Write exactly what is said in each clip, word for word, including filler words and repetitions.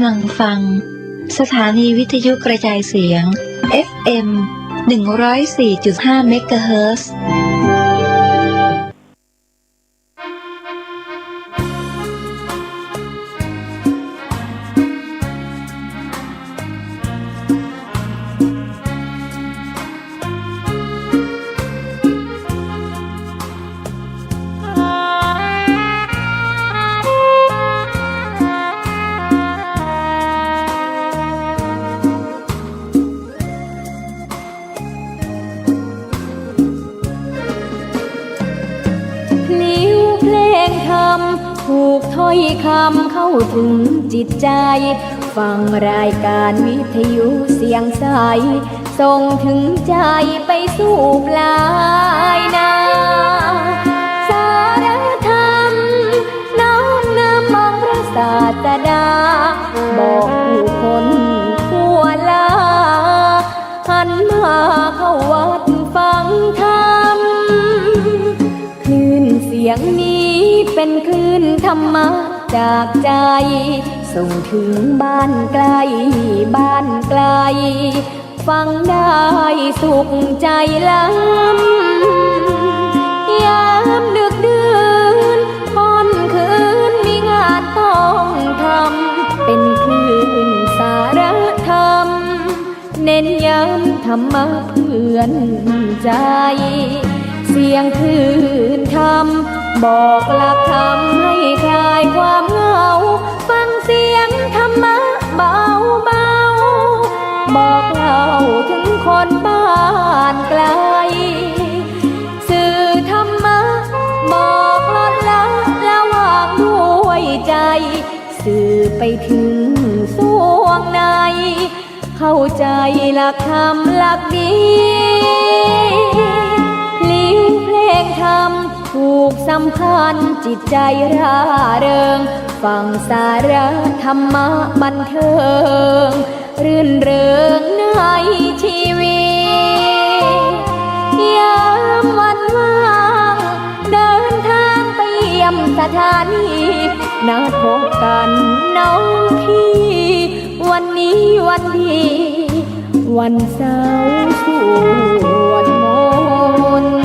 ำลังฟัง สถานีวิทยุกระจายเสียง เอฟเอ็ม หนึ่งร้อยสี่จุดห้า เมกะเฮิรตซ์ พลิ้วเพลงธรรม ผูกถ้อยคำเข้าถึงจิตใจ ฟังรายการวิทยุเสียงใส ส่งถึงใจไปสู่ปลายนา สารธรรม น้อมนำองค์พระศาสดา บอกผู้คนทั่วลา หันมาเข้าวัดฟังธรรม คลื่นเสียงนี้เป็นคลื่นธรรมะจากใจ ส่งถึงบ้านไกล บ้านไกล ฟังได้สุขใจล้ำ ยามดึกดื่น ค่ำคืนมีงานต้องทำ เป็นคลื่นสารธรรม เน้นย้ำธรรมะเพื่อนใจ เสียงคลื่นธรรม บอกหลักธรรมให้คลายความเหงา ฟังเสียงธรรมะเบาๆ บอกเล่าถึงคนบ้านไกล สื่อธรรมะ บอกลดละละวางด้วยใจ สื่อไปถึงส่วงใน เข้าใจหลักธรรมหลักดี พลิ้วเพลงธรรม ผูกสัมพันธ์จิตใจร่าเริง ฟังสาระธรรมะบันเทิง รื่นเริงในชีวิต ยามวันว่าง เดินทางไปเยี่ยมสถานี นัดพบกันน้องพี่ วันนี้วันดี วันเสาร์สวดมนต์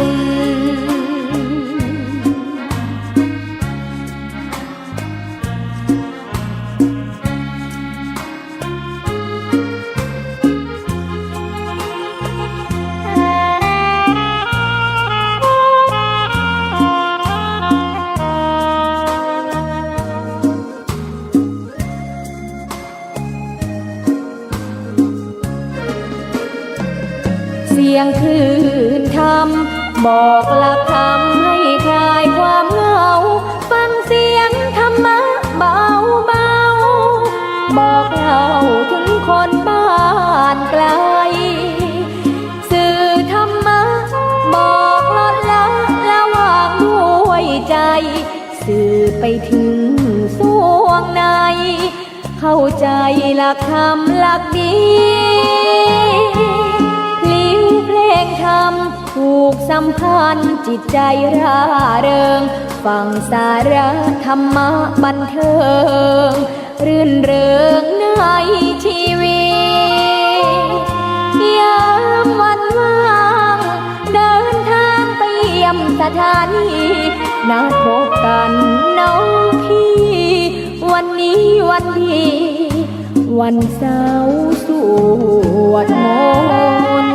เสียงคลื่นธรรม บอกหลักธรรมให้คลายความเหงา ฟังเสียงธรรมะเบาๆ บอกเล่าถึงคนบ้านไกล สื่อธรรมะ บอกลดละละวางด้วยใจ สื่อไปถึงส่วงใน เข้าใจหลักธรรมหลักดี พลิ้วเพลงธรรม ผูกสัมพันธ์จิตใจร่าเริง ฟังสาระธรรมะบันเทิง รื่นเริงในชีวิต ยามวันว่าง เดินทางไปเยี่ยมสถานี นัดพบกันน้องพี่ วันนี้วันดี วันเสาร์สวดมนต์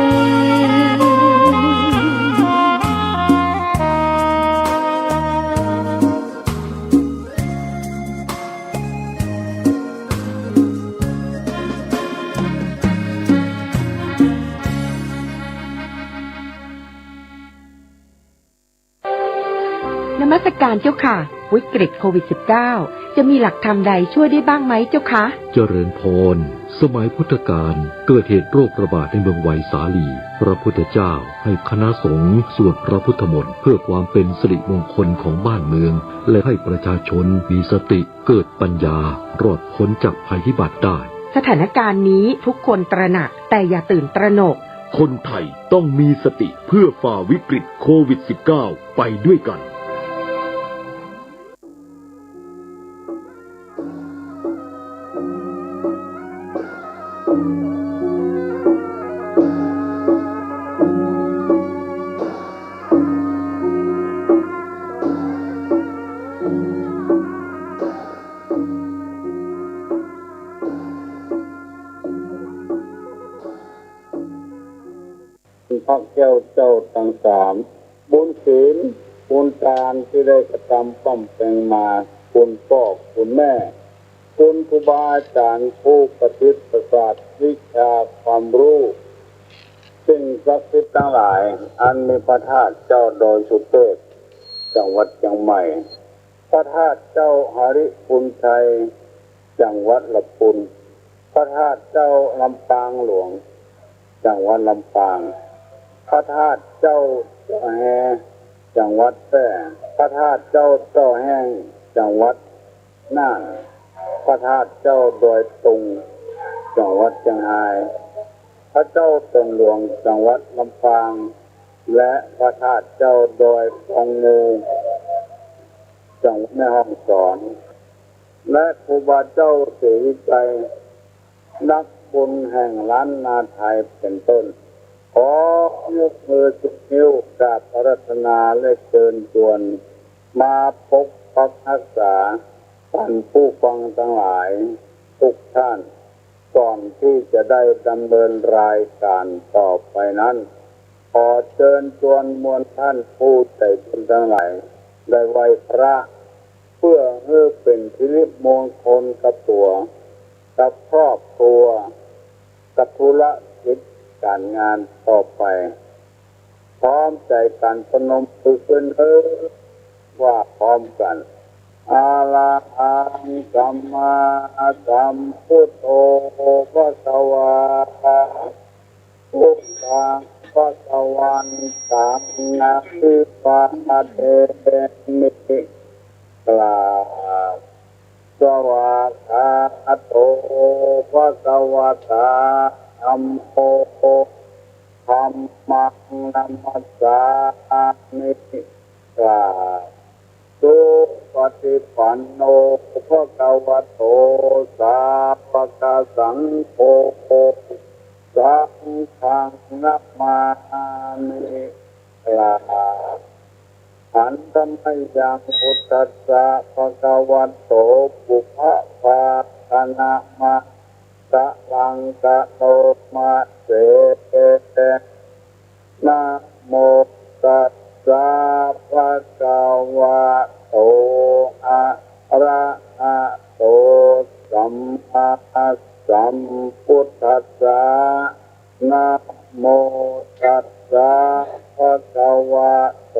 นมัสการเจ้าค่ะ วิกฤตโควิด สิบเก้า จะมีหลักธรรมใดช่วยได้บ้างไหมเจ้าคะ เจริญพร สมัยพุทธกาลเกิดเหตุโรคระบาดในเมืองไวสาลี พระพุทธเจ้าให้คณะสงฆ์สวดพระพุทธมนต์เพื่อความเป็นสิริมงคลของบ้านเมือง และให้ประชาชนมีสติเกิดปัญญารอดพ้นจากภัยพิบัติได้ สถานการณ์นี้ทุกคนตระหนัก แต่อย่าตื่นตระหนก คนไทยต้องมีสติเพื่อฝ่าวิกฤตโควิด สิบเก้า ไปด้วยกัน พระแก้วเจ้าตังสาม บุญศีล บุญตานตี้ได้กระตำบำเพ็งมา คุณป้อ คุณแม่ คุณครูบาอาจ๋ารย์ ผู้ประสิทธิ์ประสาทวิชาความฮู้ สิ่งศักดิ์สิทธิ์ตังหลาย อันมีพระธาตุเจ้าดอยสุเตพ จังหวัดเจียงใหม่ พระธาตุเจ้าหริภุญชัย จังหวัดละปูน พระธาตุเจ้าลำปางหลวง จังหวัดลำปาง พระธาตุเจ้าเจ้าแฮ จังหวัดแพร่ พระธาตุเจ้าเจ้าแฮง จังหวัดน่าน พระธาตุเจ้าดอยตุง จังหวัดเจียงฮาย พระเจ้าตนหลวง จังหวัดลำปาง และพระธาตุเจ้าดอยปองมู จังหวัดแม่ฮ่องสอน และครูบาเจ้าศรีวิชัย นักบุญแห่งล้านนาไทยเป็นต้น ขอยกมือสิบนิ้วกราบอาราธนาและเจิญจวน มาปกปักฮักษา ท่านผู้ฟังตังหลายทุกท่าน ก่อนตี้จะได้ดำเนินรายก๋านต่อไปนั้น ขอเจิญจวนมวลท่านผู้ใจ๋บุญตังหลาย ได้ไหว้พระ เปื้อหื้อเป๋นสิริมงคลกับตั๋ว กับครอบครัว กับธุรกิจก๋านงานต่อไป พร้อมใจ๋กั๋น ประนมมือขึ้นเน่อ ว่าพร้อมกั๋น อะระหัง สัมมาสัมพุทโธ ภะคะวา พุทธัง ภะคะวันตัง อะภิวาเทมิ กราบ สวากขาโต ภะคะวะตา ธัมโม ธัมมัง นะมัสสามิ กราบ สุปะฏิปันโน ภะคะวะโต สาวกสังโฆ สังฆัง นะมามิ กราบ หันธะมะยัง พุทธัสสะ ภะคะวะโต ปุพพะภาคะนะมะ สะลังกะโนมะเส นะโมตัสสะ ภะคะวะโต อะระหะโต สัมมาสัมพุทธัสสะ นะโมตัสสะ ภะคะวะโต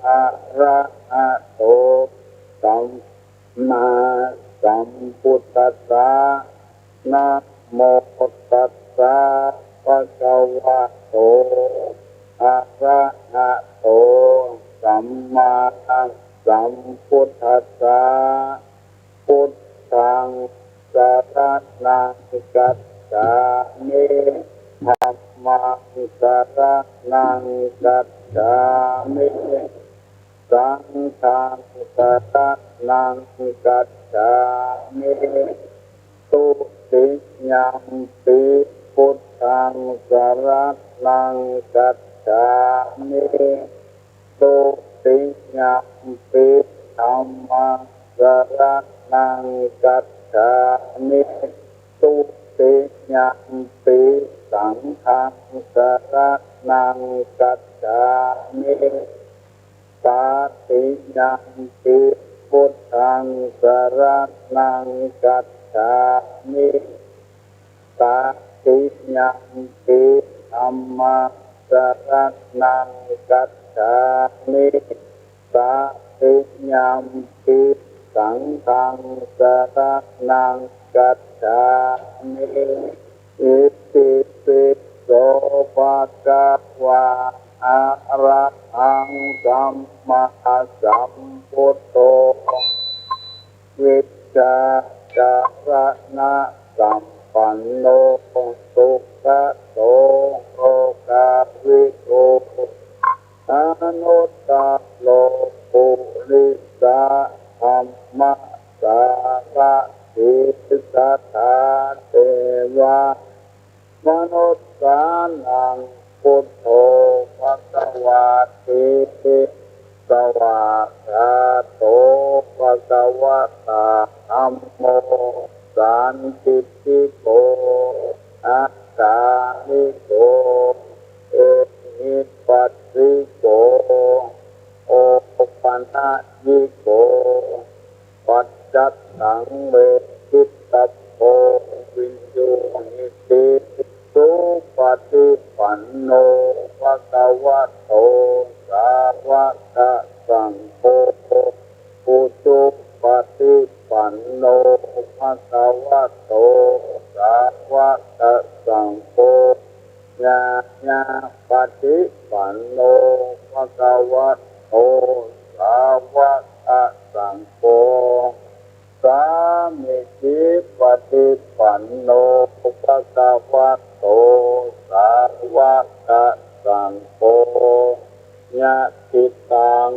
อะระหะโต สัมมาสัมพุทธัสสะ นะโมตัสสะ ภะคะวะโต อะระหะโต สัมมาสัมพุทธัสสะ พุทธัง สะระณัง คัจฉามิ ธัมมัง สะระณัง คัจฉามิ สังฆัง สะระณัง คัจฉามิ ตุติยัมปิ พุทธัง สะระณัง คัจฉามิ ตุติยัมปิ ธัมมัง สะระณัง คัจฉามิ ตุติยัมปิ สังฆัง สะระณัง คัจฉามิ ตาติยัมปิ พุทธัง สะระณัง คัจฉามิ ตาติยัมปิ ธัมมัง สะระณัง คัจฉามิ ตาติยัมปิ สังฆัง สะระณัง คัจฉามิ อิติปิโส ภะคะวา อะระหัง สัมมาสัมพุทโธ วิชาจารณะสัมปันโน สุขะโต โลกาวิทู อนุตตะโร ปุริสะธัมมะสารถิ สัทธาเทวะ มนุสสานัง พุทโธ ภะคะวาติ สวากขาโต ภะคะวะตา ธัมโม สันทิฏฐิโก อะกาลิโก เอ ปัสสิโก โอปะนัยญิโก ปัจจัตตัง เวทิตตัพโพ วิญญูหิติ สุปะฏิปันโน ภะคะวะโต สาวะกะสังโฆ อุจุปะฏิปันโน ภะคะวะโต สาวะกะสังโฆ ญาญาปะฏิปันโน ภะคะวะโต สาวะกะสังโฆ สามีจิปะฏิปันโน ภะคะวะโต สาวะกะสังโฆ ยะถิตัง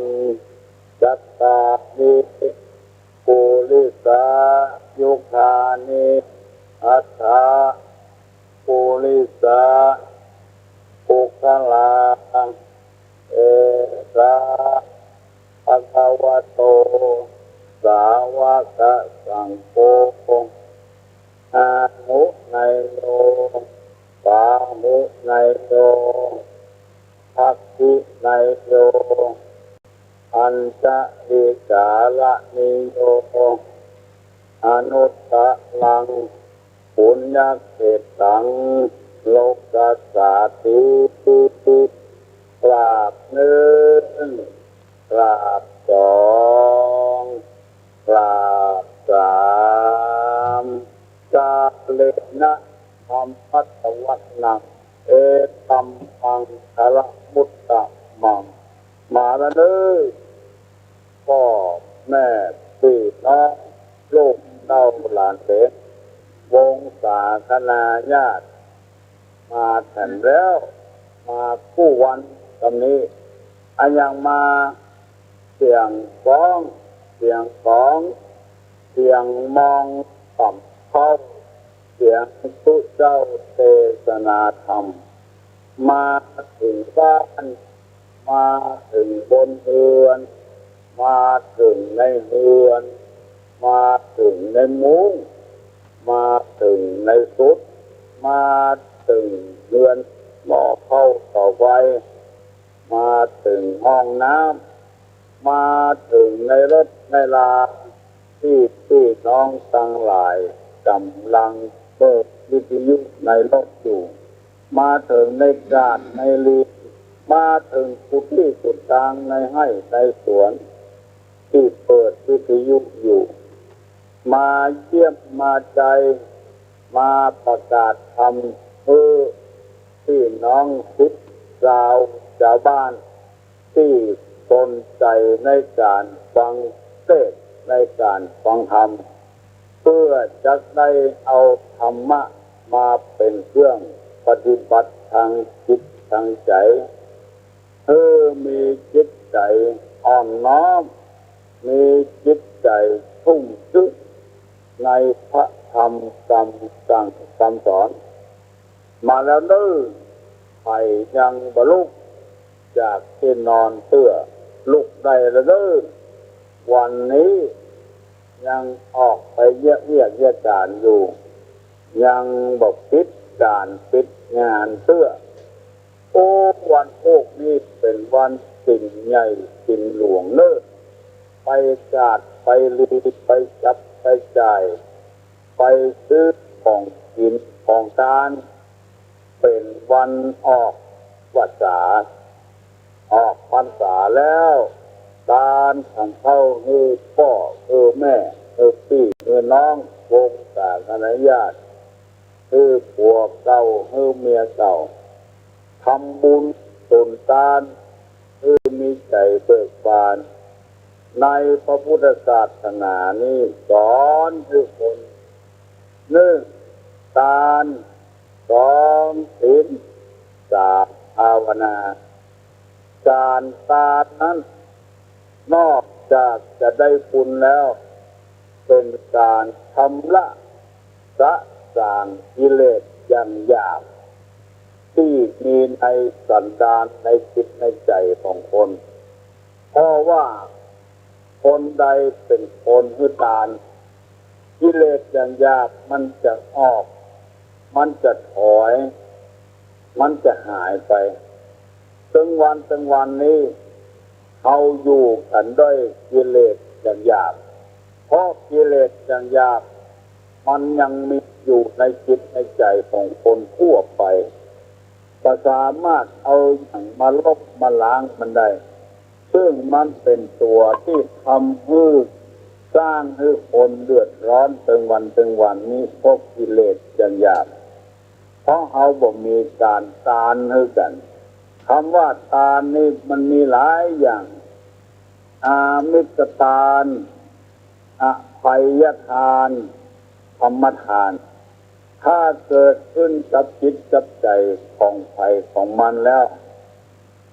จัตตาริ ปุริสายุคานิ อัตถะ ปุริสา ปุคคลา เอสา ภะคะวะโต สาวะกะสังโฆ อาหุเนยโย ปาหุเนยโย ทักขิเนยโย อัญชะลิกาละนิโย อนุตตะรัง ปุญญะเขตตัง โลกัสสาติ กราบนึ่ง กราบสอง กราบสาม กาเลนะ ธัมมัตตวัตนัง เอตัมมังคะละมุตตะมัง มาแล้วเน้อ ป้อแม่ปี้น้อง ลูกเต้าหลานเหลน วงศาคณาญาติ มาแถมแล้ว มากู้วันกำนี้ อะหยังมา เสียงฟ้อง เสียงของ เสียงมองต่ำเข้า เสียงผู้เจ้าเตสนาธรรม มาเถิงบ้าน มาเถิงบนเฮือน มาเถิงในเฮือน มาเถิงในมุ้ง มาเถิงในสุด มาเถิงเฮือนหม้อข้าวเต๋าไฟ มาเถิงห้องน้ำ มาเถิงในรถในลา ตี้ปี้น้องตังหลายก่ำลังเปิดวิทยุในรถอยู่ มาเถิงในกาดในลี มาเถิงกู้ตี้กู้ตางในไฮ่ในสวน ตี้เปิดวิทยุอยู่ มาเยี่ยมมาใจ๋ มาประกาศธรรมหื้อปี้น้องสิทธิ์ซาวจาวบ้าน ตี้สนใจ๋ในก๋านฟังเตศน์ ในก๋านฟังธรรม เปื้อจักได้เอาธรรมะมาเป๋นเครื่องปฏิบัติตางจิตตางใจ๋ หื้อมีจิตใจ๋อ่อนน้อม มีจิตใจ๋ชุ่มชื้นในพระธรรมกำสั่งกำสอน มาแล้วเน้อ ใผยังบ่ลุกจากตี้นอนเตื้อ ลุกได้แล้วเน้อ วันนี้ยังออกไปเยียะเวียกเยียะก๋านอยู่ ยังบ่ปิดก๋านปิดงานเตื้อ โอ้ วันพูกนี้เป๋นวันศีลใหญ่ศีลหลวงเน้อ ไปกาดไปลี ไปจับไปจ่าย ไปซื้อของกิ๋นของตาน เป๋นวันออกพรรษา ออกพรรษาแล้ว ตานขันเข้าหื้อป้อหื้อแม่หื้อปี้หื้อน้องวงศาคณาญาติ หื้อผัวเก่าหื้อเมียเก่า ทำบุญสุนตาน หื้อมีใจ๋เบิกบาน ในพระพุทธศาสนานี้สอนหื้อคน นึ่ง ตาน สอง ศีล สาม ภาวนา ก๋านตานนั้น นอกจากจะได้บุญแล้ว เป๋นก๋านชำระสะสางกิเลสอย่างหยาบ ตี้มีในสันดานในจิตในใจ๋ของคน เพราะว่าคนใดเป๋นคนหื้อตาน กิเลสอย่างหยาบมันจะออก มันจะถอย มันจะหายไป ตึงวันตึงวันนี้ เฮาอยู่กั๋นด้วยกิเลสอย่างหยาบ เพราะกิเลสอย่างหยาบมันยังมีอยู่ในจิตในใจ๋ของคนทั่วไป บ่สามารถเอาหยังมาลบมาล้างมันได้ ซึ่งมันเป๋นตั๋วตี้ทำหื้อ สร้างหื้อคนเดือดร้อนตึงวันตึงวันนี้ เพราะกิเลสอย่างหยาบ เพราะเฮาบ่มีก๋านตานหื้อกั๋น กำว่าตานนี่มันมีหลายอย่าง อามิสตาน อภัยทาน ธรรมทาน ถ้าเกิดขึ้นกับจิตกับใจ๋ของใผของมันแล้ว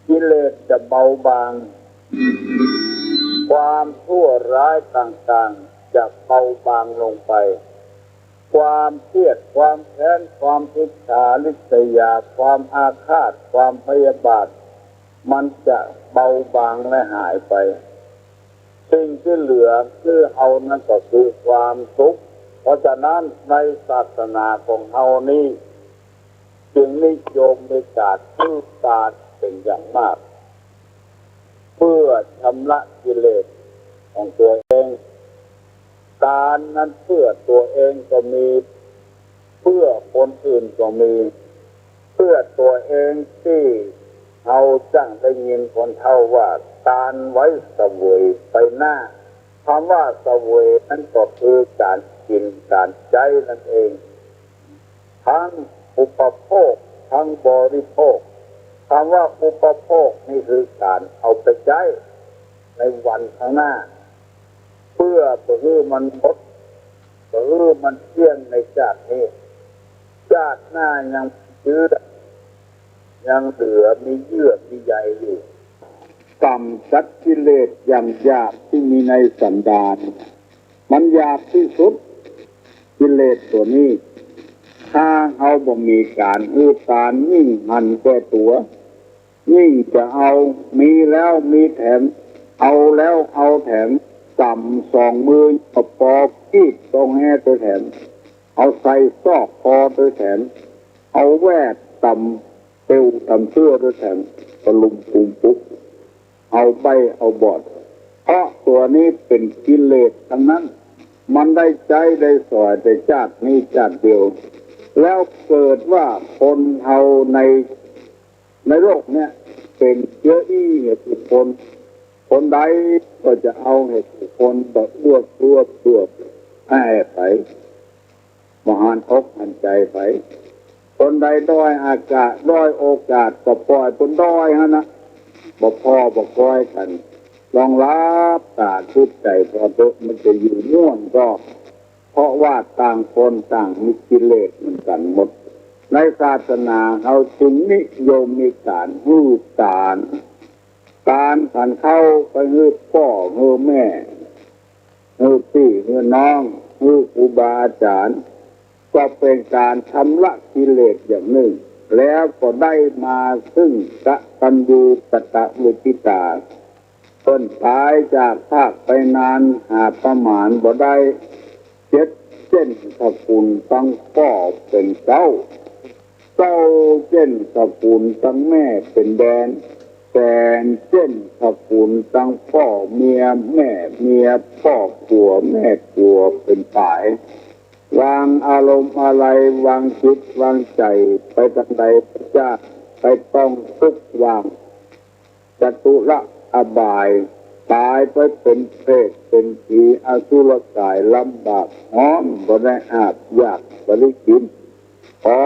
กิเลสจะเบาบาง ความชั่วร้ายต่างๆ จะเบาบางลงไป ความเครียด ความแค้น ความอิจฉาริษยา ความอาฆาต ความพยาบาท มันจะเบาบางและหายไป สิ่งตี้เหลือหื้อเฮานั้นก็คือความสุข เพราะฉะนั้นในศาสนาของเฮานี้ จึงนิยมมีก๋านหื้อตานเป๋นอย่างมาก เพื่อชำระกิเลสของตั๋วเอง ตานนั้นเพื่อตั๋วเองก็มี เพื่อคนอื่นก็มี เพื่อตั๋วเองตี้เฮาจั้งได้ยินคนเฒ่าว่า ตานไว้เสวยไปหน้า กำว่าเสวยนั้นก็คือก๋านกิ๋นก๋านใจ๊นั่นเอง ตึงอุปโภค ตึงบริโภค กำว่าอุปโภคนี่คือก๋านเอาไปใจ๊ในวันข้างหน้า เปื้อบ่หื้อมันหมด บ่หื้อมันเตี้ยงในจาตินี้ จาติหน้ายังเจื้อ ยังเหลือมีเยื่อมีใยอยู่ กำจัดกิเลสอย่างหยาบตี้มีในสันดาน มันหยาบตี้สุด กิเลสตั๋วนี้ ถ้าเฮาบ่มีก๋านหื้อตาน ยิ่งหันแก่ตั๋ว ยิ่งจะเอา มีแล้วมีแถม เอาแล้วเอาแถม ก๋ำสองมือก็ปอ กีบตองแฮตวยแถม เอาใส่ซอกคอตวยแถม เอาแว่ตำเปวตำเตื้อตวยแถม ตะลุมปูมปุ๊ก เอาใบ้เอาบอด เพราะตั๋วนี้เป๋นกิเลสตังนั้น มันได้ใจ๊ได้สอยแต่จาตินี้จาติเดียว แล้วเกิดว่าคนเฮาใน ในโลกเนี้ยเป๋นเจื้ออี้เหตุบุคคล คนใดก็จะเอาเหตุบุคคลบ่เอื้อเฟื้อเผื่อแผ่ใผ บ่หันอกหันใจ๋ใผ คนใดด้อยอากาศ ด้อยโอกาสก็ป่อยเปิ้นด้อยหั้นนะ บ่ผ่อบ่ก้อยกั๋น ลองหลับต๋าคิดใจ๋ผ่อเต๊อะ มันจะอยู่ม่วนก็ เพราะว่าต่างคนต่างมีกิเลสเหมือนกั๋นหมด ในศาสนาเฮาจึงนิยมมีก๋านหื้อตาน ก๋านฉันข้าวไปหื้อป้อหื้อแม่ หื้อปี้หื้อน้อง หื้อครูบาอาจ๋ารย์ ก็เป๋นก๋านชำระกิเลสอย่างนึ่ง แล้วก็ได้มาซึ่งกตัญญูกตเวทิตา เปิ้นต๋ายจากพรากไปนานหาประมาณบ่ได้ เจ็ดเจ๊นตระกูลตังป้อเป๋นเก๊า เก้าเจ๊นตระกูลตังแม่เป๋นแดน แปดเจ๊นตระกูลตังป้อเมียแม่เมียป้อผัวแม่ผัวเป๋นป๋าย วางอารมณ์อาลัยวางจิตวางใจ๋ไปตังใดก็จ้า ไปต้องทุกข์วาง จตุรอบาย ต๋ายไปเป๋นเปรตเป๋นผีอสุรกายลำบากฮ้อน บ่ได้อาบอยากบ่ได้กิ๋น ขอ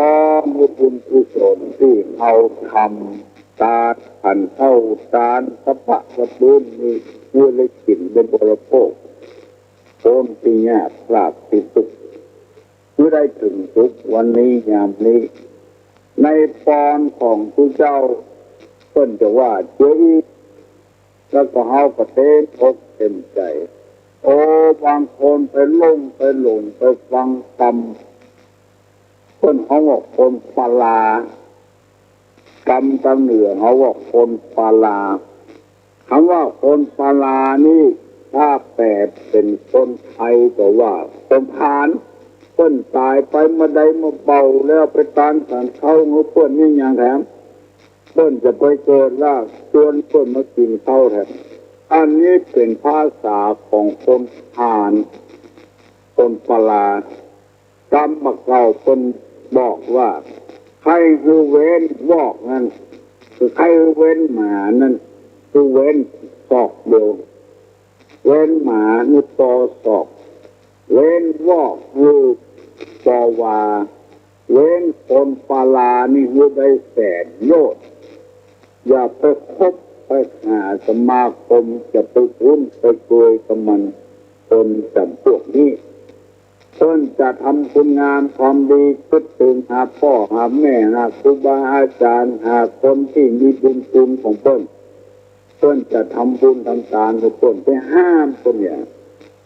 หื้อบุญกุศลตี้เฮาทำตานฉันข้าวตานสะพะสะปื้นนี้ หื้อได้กิ๋นได้บริโภค ป๊นตี้ยากปราบตี้ตุ๊กข์ หื้อได้เถิงสุขวันนี้ยามนี้ ในปอนของตุ๊เจ้า เปิ้นจะว่าเจื้ออี้ แล้วก็เฮาก็เต็มอกเต็มใจ๋ โอ้ บางคนไปหลงไปหลงไปฟังกำ เปิ้นฮ้องว่าคนปาลา กำตางเหนือเฮาว่าคนปาลา กำว่าคนปาลานี้ ถ้าแปลเป๋นคนไทยก็ว่าคนพาล เปิ้นต๋ายไปมาได้มาเบาแล้วไปตานฉันข้าวหื้อเปิ้นนี่ยังแถม ปิ้นจะไปเกิดละ จวนปิ้นมากิ๋นข้าวแทน อันนี้เป๋นภาษาของคนพาล คนปาลา กำบ่าเก่าเปิ้นบอกว่า ใค่หื้อเว้นวอกนั้น คือใค่หื้อเว้นหมานั้น คือเว้นศอกเดียว เว้นหมานี่ปอศอก เว้นวอกนี่ปอวา เว้นคนปาลานี่หื้อได้แสนโยชน์ อย่าไปคบไปหาสมาคม อย่าไปคุ้นไปเคยกับมัน คนจ๋ำพวกนี้ เปิ้นจะทำคุณงามความดี กึ๊ดเถิงหาป้อหาแม่ หาครูบาอาจ๋ารย์ หาคนตี้มีบุญคุณของเปิ้น เปิ้นจะทำบุญทำตานหื้อเปิ้น ไปห้ามเปิ้นเนี่ย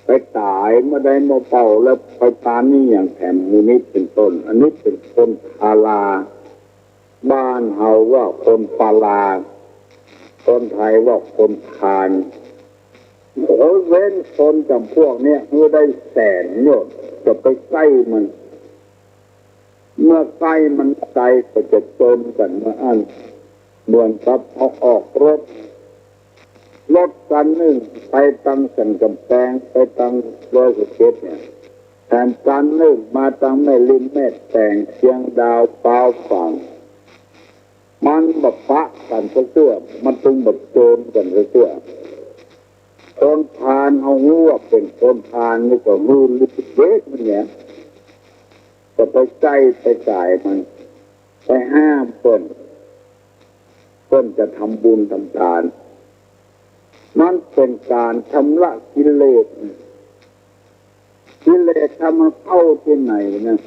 ไปต๋ายเมื่อใดเมื่อเป้า แล้วไปปานนี้อย่างแถมหมู่นี้เป๋นต้น อันนี้เป๋นคนปาลา บ้านเฮาว่าคนปาลา คนไทยว่าคนพาล เขาเว้นคนจ๋ำพวกเนี้ยหื้อได้แสนโยชน์ จะไปใก้มัน เมื่อใก้มันไกลก็จะจมกั๋นเมื่ออั้น เหมือนกับเอาออกรถ รถคันนึ่งไปตังสันก๋ำแปง ไปตังดอยสะเก็ดเนี่ย แถมคันนึ่งมาตังแม่ริมแม่แตง เชียงดาว ปาวฝาง มันบ่ปะกั๋นสักเตื้อ มันตึงบ่จมกั๋นสักเตื้อ คนพาลเฮาฮู้ว่าเป๋นคนพาลนี่ก็ฮู้ฤทธิ์เดชมันเนี่ย จะไปใก้ไปต๋ายมัน ไปห้ามเปิ้น เปิ้นจะทำบุญทำตาน มันเป๋นก๋านชำระกิเลส กิเลสถ้ามันเข้าตี้ไหนนะ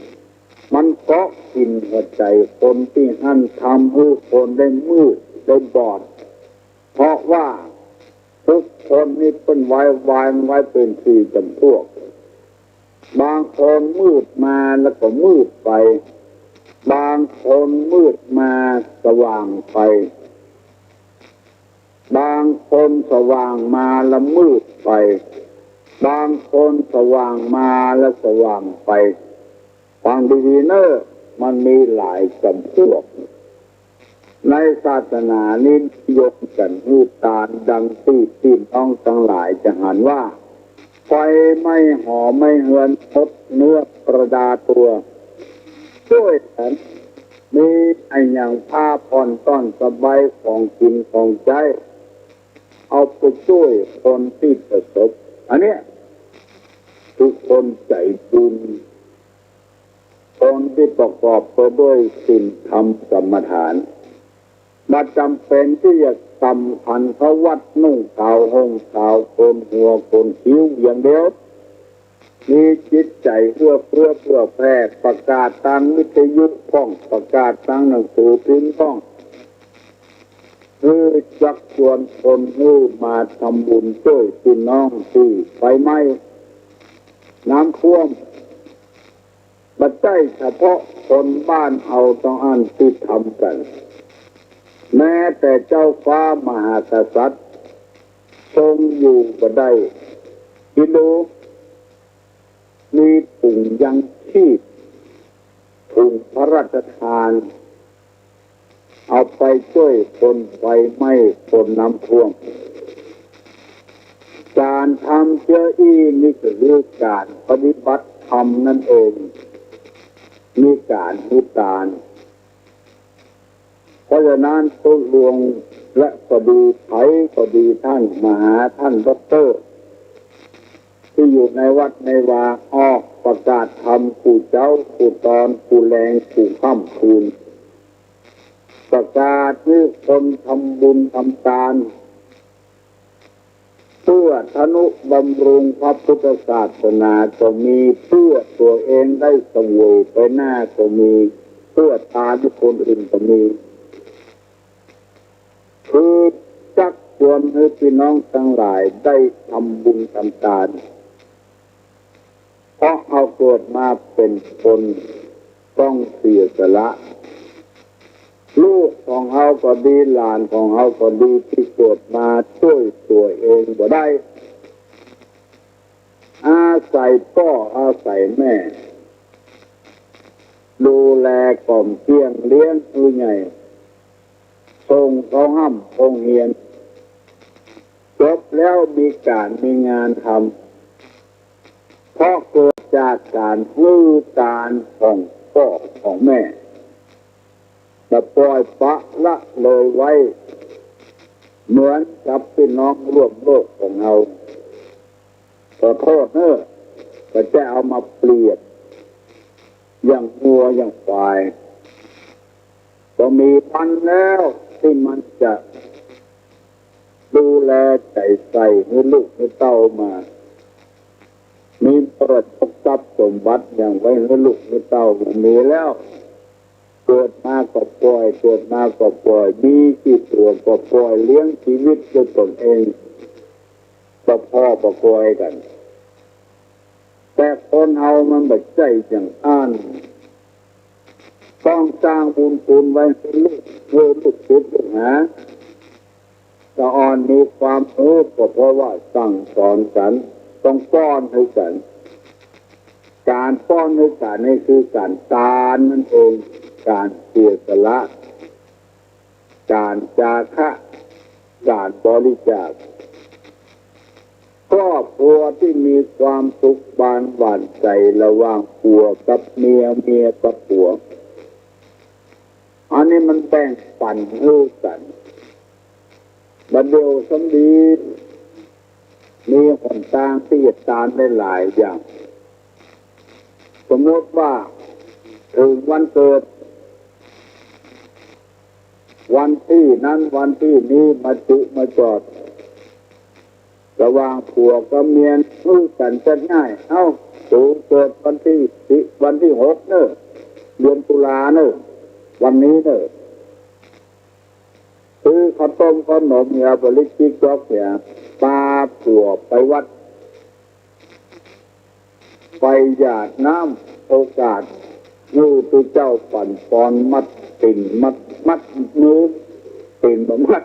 มันเกาะกิ๋นหัวใจ๋คนตี้หั้น ทำหื้อคนได้มืดได้บอด เพราะว่าทุกคนนี่เปิ้นไว้ วางไว้เป๋นสี่จ๋ำพวก บางคนมืดมาแล้วก็มืดไป บางคนมืดมาสว่างไป บางคนสว่างมาแล้วมืดไป บางคนสว่างมาแล้วสว่างไป ฟังดีๆ เน่อ มันมีหลายจ๋ำพวก ในศาสนานี้นิยมกั๋นหื้อตานดังตี้พี่น้องตังหลายจะหันว่า ไฟไหม้หอไหม้เฮือน มดเนื้อประดาตัว จ้วยกั๋น มีอะหยังผ้าผ่อนต้อนสบาย ของกิ๋นของใจ๊ เอาไปจ้วยคนตี้ประสบ อันเนี้ยคือคนใจ๋บุญ คนตี้ประกอบไปด้วยศีลธรรมกรรมฐาน บ่จ๋ำเป๋นตี้จะกำขันเข้าวัด นุ่งขาวห่มขาว โกนหัวโกนคิ้วอย่างเดียว มีจิตใจ๋เอื้อเฟื้อเผื่อแผ่ ประกาศตางวิทยุพ่อง ประกาศตางหนังสือพิมพ์พ่อง หื้อจักจวนคนหื้อมาทำบุญจ้วยพี่น้องตี้ไฟไหม้ น้ำท่วม บ่ใจ้เฉพาะคนบ้านเฮาเต้าอั้นตี้ทำกั๋น แม้แต่เจ้าฟ้ามหากษัตริย์ ทรงอยู่บ่ได้ กิโล มีถุงยังชีพ ถุงพระราชทาน เอาไปจ้วยคนไฟไหม้ คนน้ำท่วม ก๋านทำเจื้ออี้นี่ก็คือก๋านปฏิบัติธรรมนั่นเอง มีก๋านหื้อตาน เพราะฉะนั้นตุ๊หลวงและก็ดี ใผก็ดี ต้านมหา ต้านด็อกเตอร์ ตี้อยู่ในวัดในวา ออกประกาศธรรมกู้เจ๊ากู้ตอนกู้แลงกู้ค่ำคืน ประกาศหื้อคนทำบุญทำตาน เปื้อทะนุบำรุงพระพุทธศาสนาก็มี เปื้อตั๋วเองได้เสวยไปหน้าก็มี เปื้อตานหื้อคนอื่นก็มี คือจักจวนหื้อพี่น้องตังหลายได้ทำบุญทำตาน เพราะเฮาเกิดมาเป๋นคนต้องเสียสละ ลูกของเฮาก็ดี หลานของเฮาก็ดี ตี้เกิดมาจ้วยตั๋วเองบ่ได้ อาศัยป้ออาศัยแม่ ดูแลกล่อมเกลี้ยง เลี้ยงหื้อใหญ่ ส ส่งเขาฮ่ำโฮงเฮียน จบแล้วมีก๋านมีงานทำ เพราะเกิดจากก๋านหื้อตานของป้อของแม่ บ่ป่อยปละละเลยไว้ เหมือนกับปี้น้องร่วมโลกของเฮา ขอโต้ษเน่อ ก็จะเอามาเปรียบอย่างงัวอย่างควาย บ่มีวันแล้วตี้มันจะดูแลใจ๋ใส่หื้อลูกหื้อเต้ามา มีมรดกทรัพย์สมบัติหยังไว้หื้อลูกหื้อเต้า บ่มีแล้ว เกิดมาก็ป่อย เกิดมาก็ป่อย มีกี่ตั๋วก็ป่อย เลี้ยงจีวิตด้วยตนเอง บ่ผ่อบ่ป่อยกั๋น แต่คนเฮามันบ่ใจ้อย่างอั้น ต้องสร้างบุญคุณไว้หื้อลูก หื้อลูกศิษย์ลูกหา ตะอ่อนมีความรู้ก็เพราะว่าสั่งสอนกั๋น ต้องป้อนหื้อกั๋น ก๋านป้อนหื้อกั๋นนี่คือก๋านตานนั่นเอง ก๋านเสียสละ ก๋านจาคะ ก๋านบริจาค ครอบครัวตี้มีความสุขบานหวานใจ๋ระหว่างผัวกับเมีย เมียกับผัว อันนี้มันแบ่งปั๋นหื้อกั๋น บ่าเดี่ยวสำดี มีหนตางตี้จะตานได้หลายอย่าง สมมุติว่าเถิงวันเกิด วันตี้นั้นวันตี้นี้มาจุมาจอด ระหว่างผัวกับเมียหื้อกั๋นจัดง่าย เอ้า ตั๋วเกิดวันตี้สิบ วันตี้หกเน่อ เดือนตุลาเน่อ วันนี้เน่อ ซื้อข้าวต้มข้าวหนมเหีย บ่าลิกจิ๊กจ๊อกเหีย ปาผัวไปวัด ไปหยาดน้ำ โอกาสหื้อตุ๊เจ้าปั๋นปอนมัดตี๋นมัด มัดมือ ตี๋นบ่มัด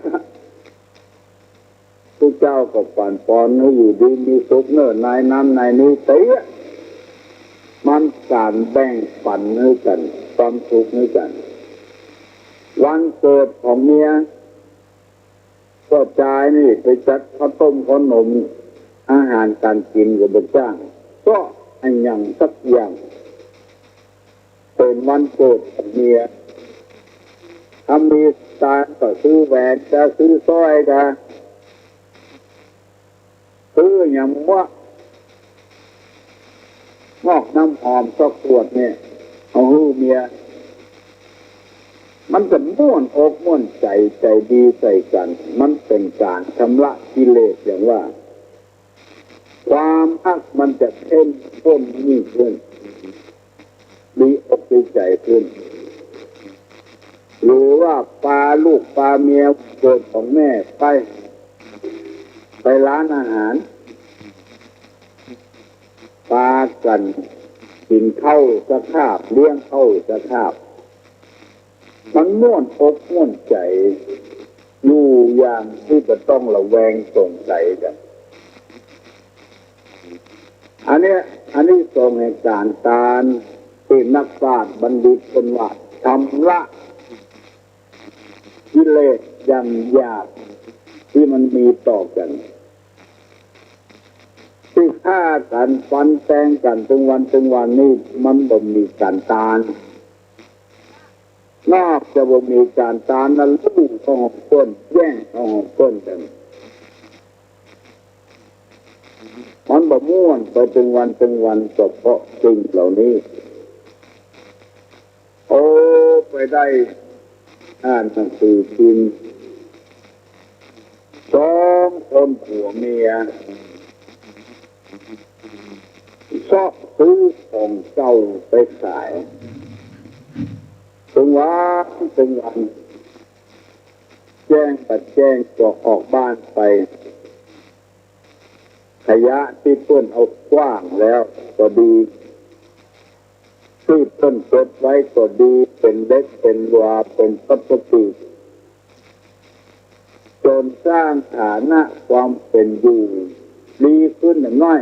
ตุ๊เจ้าก็ปั๋นปอนหื้ออยู่ดีมีสุขเน่อ นายนั้นนายนี้เต๊อะ มันก๋านแบ่งปั๋นหื้อกั๋น ความสุขหื้อกั๋น วันเกิดของเมีย ก็จายนี่ไปจัดข้าวต้มข้าวหนม อาหารก๋านกิ๋นก็บ่จ้าง ก็อะหยังสักอย่าง เป๋นวันเกิดของเมีย ถ้ามีสตางค์ก็ซื้อแหวน จะซื้อสร้อย จะซื้ออะหยังวะ มอบน้ำหอมสักขวดเนี่ย เอาหื้อเมีย มันจะม่วนอกม่วนใจ๋ ใจ๋ดีใส่กั๋น มันเป๋นก๋านชำระกิเลสอย่างว่า ความฮักมันจะเข้มข้นยิ่งขึ้น ดีอกดีใจ๋ขึ้น หรือว่าปาลูกปาเมียเกิดของแม่ไป ไปร้านอาหาร ปากั๋นกิ๋นข้าวสักคาบ เลี้ยงข้าวสักคาบ มันม่วนอกม่วนใจ๋ อยู่อย่างตี้บ่ต้องระแวงสงสัยกั๋น อันเนี้ย อานิสงส์แห่งก๋านตาน ตี้นักปราชญ์บัณฑิตเปิ้นว่า ชำระกิเลสอย่างหยาบตี้มันมีต่อกั๋น ตี้ฆ่ากั๋นฟันแตงกั๋นตึงวันตึงวันนี่ มันบ่มีก๋านตาน นอกจากบ่มีก๋านตานนั้น ลู่เอาของเปิ้น แย่งเอาของเปิ้นกั๋น มันบ่ม่วนไปตึงวันตึงวัน ก็เพราะสิ่งเหล่านี้ โอ้ ไปได้อ่านหนังสือพิมพ์ สองคนผัวเมีย เซาะซื้อของเก่าไปขาย ตึงวันตึงวัน แจ้งบ่แจ้งก็ออกบ้านไป ขยะตี้เปิ้นเอาขว้างแล้วก็ดี ตี้เปิ้นเก็บไว้ก็ดี เป๋นเหล็กเป๋นหลวะ เป๋นพลาสติก จ๋นสร้างฐานะความเป๋นอยู่ดีขึ้นหน้อย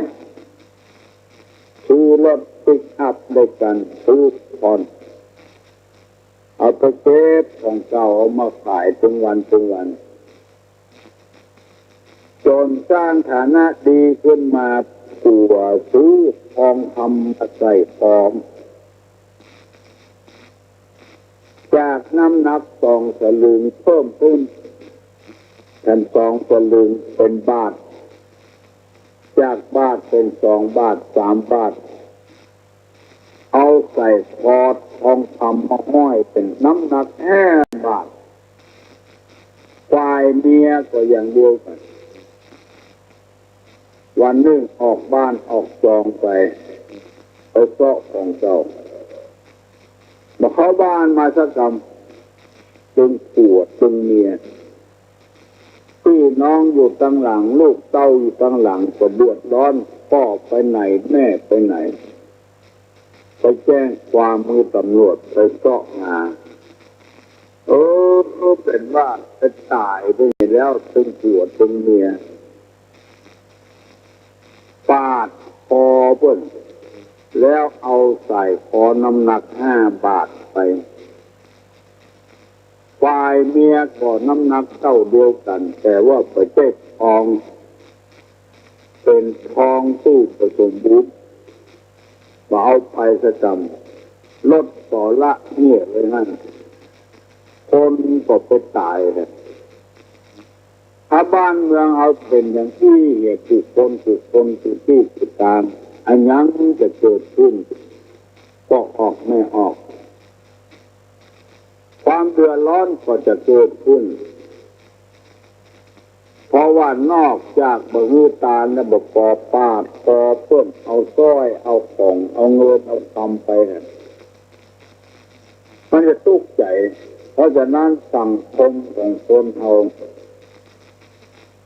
ซื้อรถปิกอัพได้กั๋น ซื้อผ่อน เอาไป เก็บของเก่าเอามาขายตึงวันตึงวัน จ๋นสร้างฐานะดีขึ้นมา กั๋วซื้อทองคำมาใส่คอ จากน้ำหนักสองสลึงเพิ่มขึ้น แถมสองสลึงเป๋นบาท จากบาทเป๋นสองบาท สามบาท เอาใส่คอทองคำมาห้อยเป๋นน้ำหนักห้าบาท ฝ่ายเมียก็อย่างเดียวกั๋น วันนึ่งออกบ้านออกจองไป ไปเซาะของเก่า บ่เข้าบ้านมาสักกำ ตึงผัวตึงเมีย ปี้น้องอยู่ตังหลัง ลูกเต้าอยู่ตังหลัง ก็เดือดร้อน ป้อไปไหนแม่ไปไหน ไปแจ้งความหื้อตำรวจ ไปเซาะหา เออ เป๋นว่าไปต๋ายไปแล้ว ตึงผัวตึงเมีย ปาดคอเปิ้น แล้วเอาใส่คอน้ำหนักห้าบาทไป ฝ่ายเมียก็น้ำหนักเต้าเดียวกั๋น แต่ว่าบ่ใจ้ทอง เป๋นทองตี้บ่สมบูรณ์ บ่เอาไปสักกำ ลดก็ละเหียไว้หั้น คนก็ไปต๋ายแหละ ถ้าบ้านเมืองเฮาเป๋นอย่างอี้เหีย กู้คนกู้คนกู้ตี้กู้ตาน อะหยังจะเกิดขึ้น ป้อออกแม่ออก ความเดือดร้อนก็จะเกิดขึ้น เพราะว่านอกจากบ่หื้อตานแล้ว บ่ปอปาดคอเปิ้น เอาสร้อย เอาของ เอาเงิน เอาคำไปน่ะ มันจะตุ๊กข์ใจ๋ เพราะฉะนั้นสังคมของคนเฮา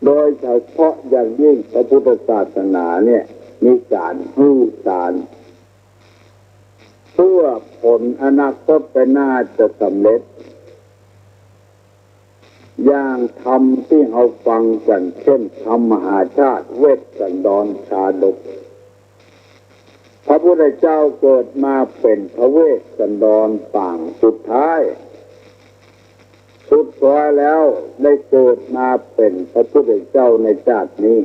โดยเฉพาะอย่างยิ่งพระพุทธศาสนาเนี่ย มีก๋านหื้อตาน เพื่อผลอนาคตไปหน้าจะสำเร็จ อย่างธรรมตี้เฮาฟังกั๋น เช่น ธรรมมหาชาติ เวสสันดรชาดก พระพุทธเจ้าเกิดมาเป๋นพระเวสสันดรปางสุดท้าย สุดท้ายแล้วได้เกิดมาเป๋นพระพุทธเจ้าในชาตินี้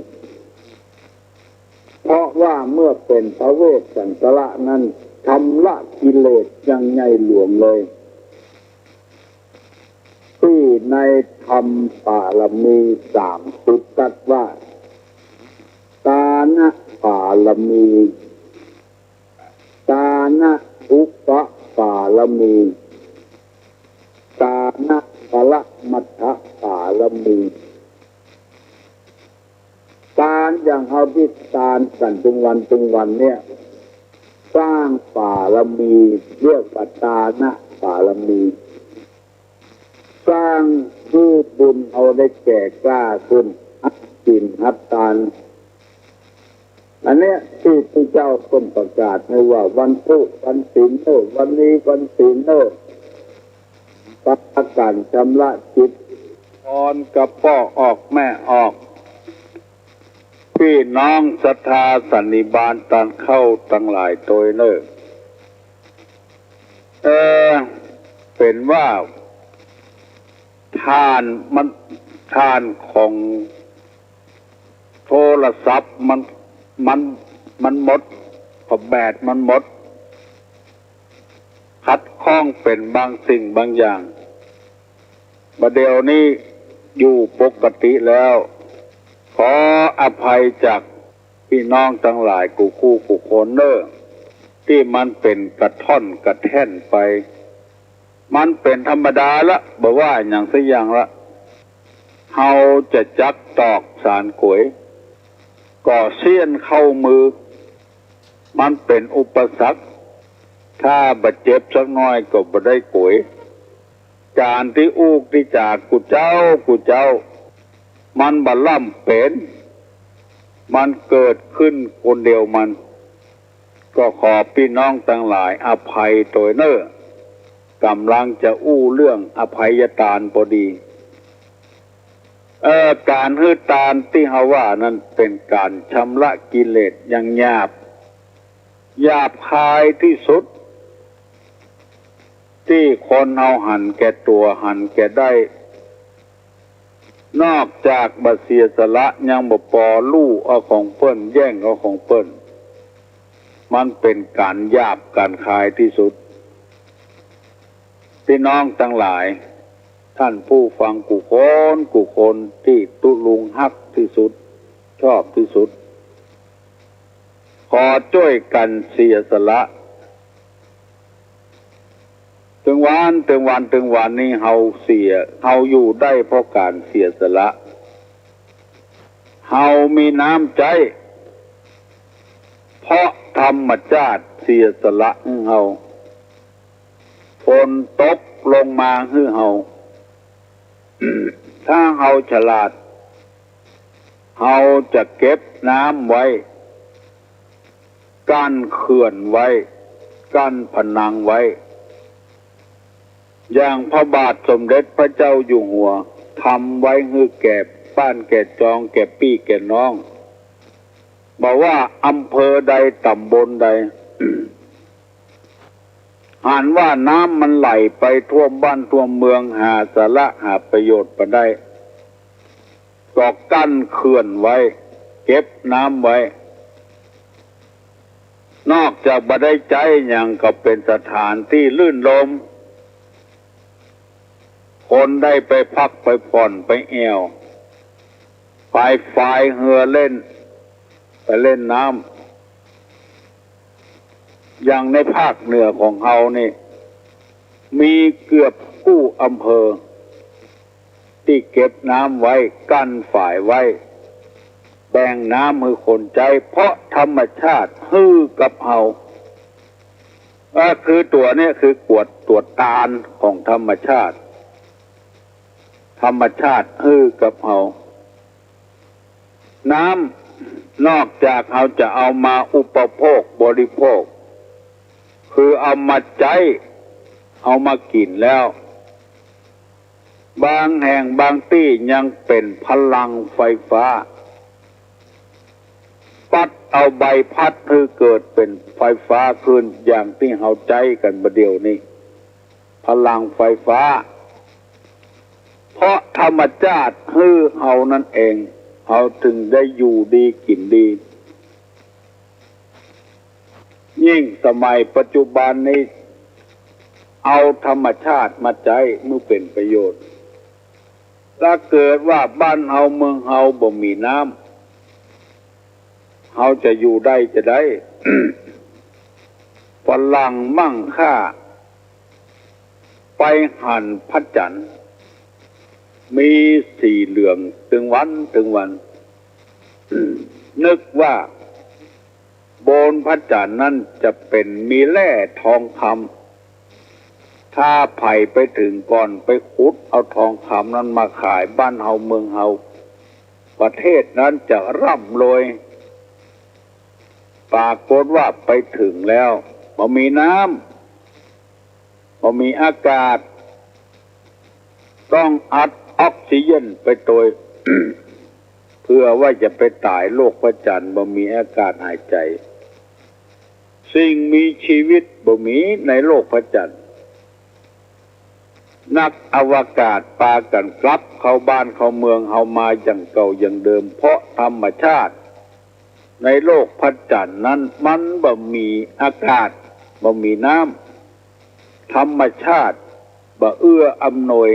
เพราะว่าเมื่อเป๋นพระเวสสันดรนั้น ชำระกิเลสอย่างใหญ่หลวงเลย ตี้ในธรรมปารมีสามสิบตรัสว่า ตานะปารมี ตานะอุปปารมี ตานะปรมัตถปารมี ตานอย่างเฮาตี้ตานกั๋นตึงวันตึงวันเนี่ย สร้างปารมี เรียกว่าตานะปารมี สร้างหื้อบุญเฮาได้แก่กล้าขึ้น หัดศีลหัดตาน อันเนี้ยตี้พระเจ้าเปิ้นประกาศหื้อว่า วันพูดวันศีลเน่อ วันนี้วันศีลเน่อ ปากั๋นชำระจิต ต๋อนกระป้อออกแม่ออก ปี้น้องศรัทธาสันนิบาตตานเข้าตังหลายตวยเน่อ เออ เป๋นว่า ต้านมัน ต้านของโทรศัพท์มัน มัน มันหมด เพราะแบตมันหมด ขัดข้องเป๋นบางสิ่งบางอย่าง บ่าเดี่ยวนี้อยู่ปกติแล้ว ขออภัยจากปี้น้องตังหลายกู้คู่กู้คนเน่อ ตี้มันเป๋นกระท่อนกระแท่นไป มันเป๋นธรรมดาละ บ่ว่าหยังสักอย่างละ เฮาจะจักตอกสานก๋วย ก็เสี้ยนเข้ามือ มันเป๋นอุปสรรค ถ้าบ่เจ็บสักหน้อยก็บ่ได้ก๋วย ก๋านตี้อู้ตี้จ๋ากู้เจ๊ากู้เจ๊า มันบ่ล่ำเป๋น มันเกิดขึ้นคนเดียวมัน ก็ขอปี้น้องตังหลายอภัยตวยเน่อ ก่ำลังจะอู้เรื่องอภัยตานพอดี เอ่อ ก๋านหื้อตานตี้เฮาว่านั้นเป๋นก๋านชำระกิเลสอย่างหยาบ หยาบคายตี้สุด ตี้คนเฮาหันแก่ตั๋ว หันแก่ได้ นอกจากบ่เสียสละยังบ่ปอ ลู่เอาของเปิ้น แย่งเอาของเปิ้น มันเป๋นก๋านหยาบก๋านคายตี้สุด ปี้น้องตังหลาย ต้านผู้ฟังกู้คนกู้คนตี้ตุ๊ลุงฮักตี้สุด ชอบตี้สุด ขอจ้วยกั๋นเสียสละ ตึงวัน ตึงวัน ตึงวันนี้เฮาเสีย เฮาอยู่ได้เพราะก๋านเสียสละ เฮามีน้ำใจ๊ เพราะธรรมชาติเสียสละหื้อเฮา ฝนตกลงมาหื้อเฮา ถ้าเฮาฉลาด เฮาจะเก็บน้ำไว้ กั้นเขื่อนไว้ กั้นผนังไว้ อย่างพระบาทสมเด็จพระเจ้าอยู่หัว ทำไว้หื้อแก่บ้านแก่จอง แก่ปี้แก่น้อง บ่ว่าอำเภอใด ต๋ำบลใด หันว่าน้ำมันไหลไปท่วมบ้านท่วมเมือง หาสาระหาประโยชน์บ่ได้ ก็กั้นเขื่อนไว้ เก็บน้ำไว้ นอกจากบ่ได้ใจ๊หยัง ก็เป๋นสถานตี้รื่นรมย์ คนได้ไปพักไปผ่อนไปแอ่ว ไปพายเฮือเล่น ไปเล่นน้ำ อย่างในภาคเหนือของเฮานี่ มีเกือบกู้อำเภอ ตี้เก็บน้ำไว้ กั้นฝายไว้ แบ่งน้ำหื้อคนใจ๊ เพราะธรรมชาติหื้อกับเฮา ก็คือตั๋วเนี่ย คือตั๋ว ตั๋วตานของธรรมชาติ ธรรมชาติหื้อกับเฮา น้ำ นอกจากเฮาจะเอามาอุปโภคบริโภค คือเอามาใจ๊ เอามากิ๋นแล้ว บางแห่งบางตี้ยังเป๋นพลังไฟฟ้า ปั๊ดเอาใบพัดหื้อเกิดเป๋นไฟฟ้าขึ้น อย่างตี้เฮาใจ๊กั๋นบ่าเดี่ยวนี้ พลังไฟฟ้า เพราะธรรมชาติหื้อเฮานั้นเอง เฮาจึงได้อยู่ดีกิ๋นดี ยิ่งสมัยปัจจุบันนี้ เอาธรรมชาติมาใจ๊หื้อเป๋นประโยชน์ ถ้าเกิดว่าบ้านเฮาเมืองเฮาบ่มีน้ำ เฮาจะอยู่ได้จาใด ฝรั่งมั่งค่า ไปหันพระจันทร์ มีสีเหลืองตึงวันตึงวัน นึกว่าบนพระจันทร์นั้นจะเป๋นมีแร่ทองคำ ถ้าใผไปเถิงก่อน ไปขุดเอาทองคำนั้นมาขายบ้านเฮาเมืองเฮา ประเทศนั้นจะร่ำรวย ปรากฏว่าไปเถิงแล้ว บ่มีน้ำ บ่มีอากาศ ต้องอัดออกซิเจนไปตวย เพื่อว่าจะไปต๋ายโรคพระจันทร์ บ่มีอากาศหายใจ๋ สิ่งมีชีวิตบ่มีในโลกพระจันทร์ นักอวกาศปากั๋นกลับเข้าบ้านเข้าเมืองเฮามาอย่างเก่าอย่างเดิม เพราะธรรมชาติในโลกพระจันทร์นั้นมันบ่มีอากาศ บ่มีน้ำ ธรรมชาติบ่เอื้ออำนวย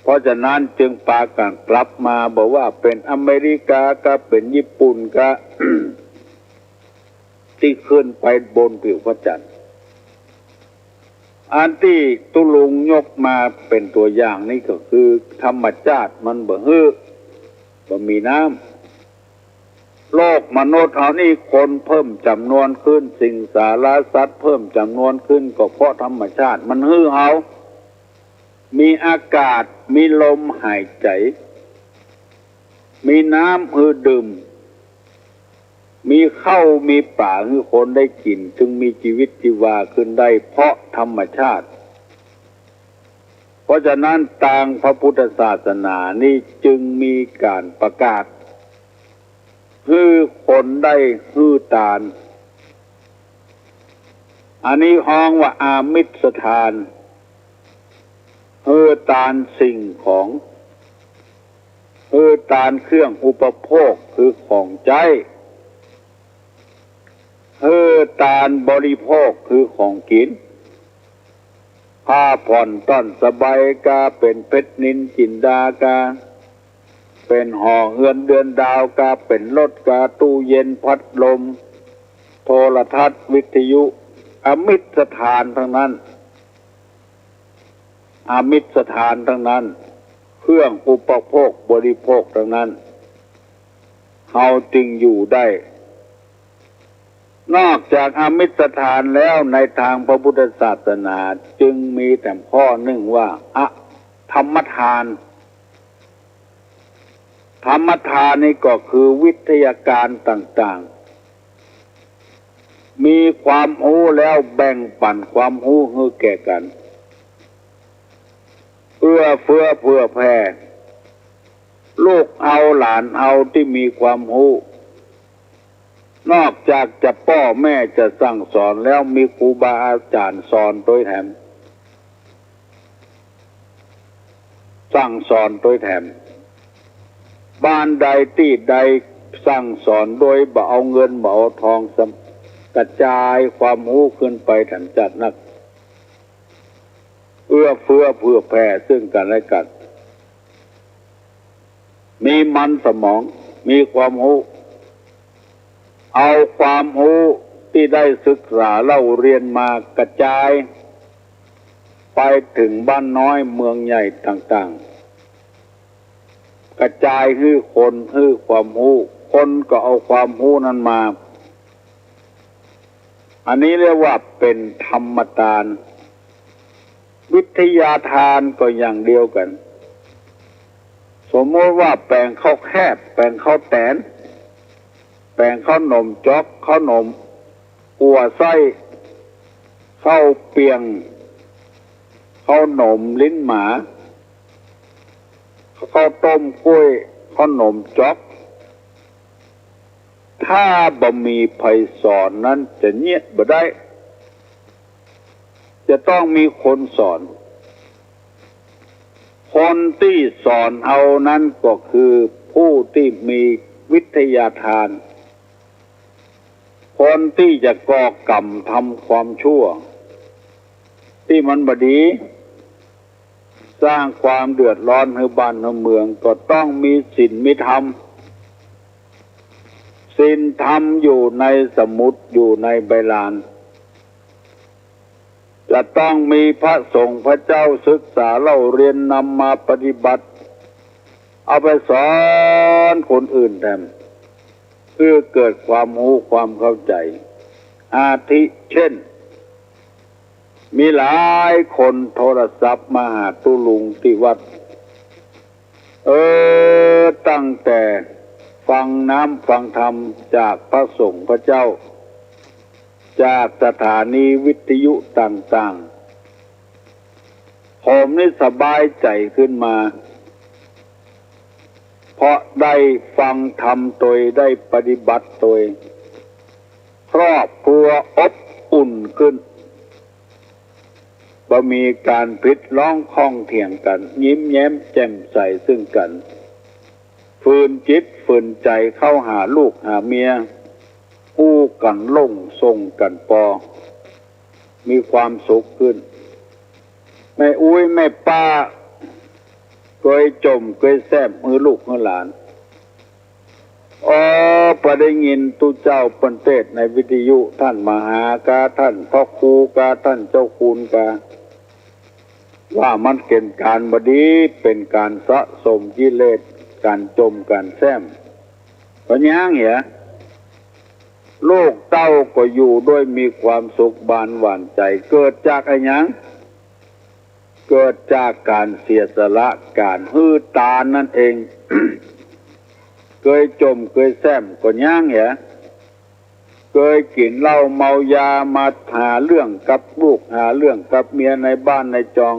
เพราะฉะนั้นจึงปากั๋นกลับมา บ่ว่าเป๋นอเมริกาก็ เป๋นญี่ปุ่นก็ ตี้ขึ้นไปบนผิวพระจันทร์ อันตี้ตุ๊ลุงยกมาเป๋นตั๋วอย่างนี้ก็คือธรรมชาติมันบ่หื้อ บ่มีน้ำ โลกมนุษย์เฮานี่คนเพิ่มจ๋ำนวนขึ้น สิงสาราสัตว์เพิ่มจ๋ำนวนขึ้น ก็เพราะธรรมชาติมันหื้อเฮา มีอากาศ มีลมหายใจ๋ มีน้ำหื้อดื่ม มีข้าวมีป๋าหื้อคนได้กิ๋น จึงมีจีวิตจีวาขึ้นได้ เพราะธรรมชาติ เพราะฉะนั้นตางพระพุทธศาสนานี่จึงมีก๋านประกาศ หื้อคนได้หื้อตาน อันนี้ฮ้องว่าอามิสทาน หื้อตานสิ่งของ หื้อตานเครื่องอุปโภคคือของใจ๊ หื้อตานบริโภคคือของกิ๋น ผ้าผ่อนต้อนสบาย กาเป๋นเพชรนิลจินดา กาเป๋นหอเฮือนเดือนดาว กาเป๋นรถ กาตู้เย็นพัดลม โทรทัศน์วิทยุ อามิสทานตังนั้น อามิสทานตังนั้น เครื่องอุปโภคบริโภคตังนั้น เฮาจึงอยู่ได้ นอกจากอามิสทานแล้ว ในตางพระพุทธศาสนาจึงมีแถมข้อนึ่งว่า อ ธรรมทาน ธรรมทานนี่ก็คือวิทยาการต่างๆ มีความฮู้แล้วแบ่งปั๋นความฮู้หื้อแก่กั๋น เอื้อเฟื้อเผื่อแผ่ ลูกเอาหลานเอาตี้มีความฮู้ นอกจากจะป้อแม่จะสั่งสอนแล้ว มีครูบาอาจ๋ารย์สอนตวยแถม สั่งสอนตวยแถม บ้านใดตี้ใดสั่งสอนโดยบ่เอาเงินบ่เอาทอง กระจายความฮู้ขึ้นไปแถมจัดนัก เอื้อเฟื้อเผื่อแผ่ซึ่งกั๋นและกั๋น มีมันสมอง มีความฮู้ เอาความฮู้ตี้ได้ศึกษาเล่าเรียนมากระจายไปเถิงบ้านน้อยเมืองใหญ่ต่างๆ กระจายหื้อคน หื้อความฮู้ คนก็เอาความฮู้นั้นมา อันนี้เรียกว่าเป๋นธรรมตาน วิทยาทานก็อย่างเดียวกั๋น สมมติว่าแป๋งข้าวแคบ แป๋งข้าวแต๋น แป๋งข้าวหนมจ๊อก ข้าวหนมกั๋วไส้ ข้าวเปียง ข้าวหนมลิ้นหมา ข้าวต้มก้วย ข้าวหนมจ๊อก ถ้าบ่มีใผสอนนั้นจะเยียะบ่ได้ จะต้องมีคนสอน คนตี้สอนเอานั้นก็คือผู้ตี้มีวิทยาทาน คนตี้จะก่อกรรมทำความชั่วตี้มันบ่ดี สร้างความเดือดร้อนหื้อบ้านหื้อเมือง ก็ต้องมีศีลมีธรรม ศีลธรรมอยู่ในสมุด อยู่ในใบลาน จะต้องมีพระสงฆ์พระเจ้าศึกษาเล่าเรียนนำมาปฏิบัติ เอาไปสอนคนอื่นแถม เพื่อเกิดความฮู้ความเข้าใจ๋ อาทิเช่น มีหลายคนโทรศัพท์มาหาตุ๊ลุงตี้วัด เออ ตั้งแต่ฟังน้ำฟังธรรมจากพระสงฆ์พระเจ้า จากสถานีวิทยุต่างๆ ผมนี่สบายใจ๋ขึ้นมา เพราะได้ฟังธรรมตวย ได้ปฏิบัติตวย ครอบครัวอบอุ่นขึ้น บ่มีก๋านผิดร้องข้องเถียงกั๋น ยิ้มแย้มแจ่มใสซึ่งกั๋น ฝืนจิตฝืนใจ๋เข้าหาลูกหาเมีย อู้กั๋นลงส่งกั๋นปอ มีความสุขขึ้น แม่อุ๊ยแม่ป้า เกยจ่มเกยแซมหื้อลูกหื้อหลาน อ๋อ ปอได้ยินตุ๊เจ้าเปิ้นเตสน์ในวิทยุ ต้านมหากา ต้านพระครูกา ต้านเจ้าคุณกา ว่ามันเป๋นก๋านบ่ดี เป๋นก๋านสะสมกิเลส ก๋านจ่มก๋านแซม ก็ยังเหีย ลูกเต้าก็อยู่ด้วยมีความสุขบานหวานใจ๋ เกิดจากอะหยัง เกิดจากก๋านเสียสละ ก๋านหื้อตานนั่นเอง เกยจ่มเกยแซมก็ยังเหีย เกยกิ๋นเหล้าเมายา มาหาเรื่องกับลูก หาเรื่องกับเมีย ในบ้านในจอง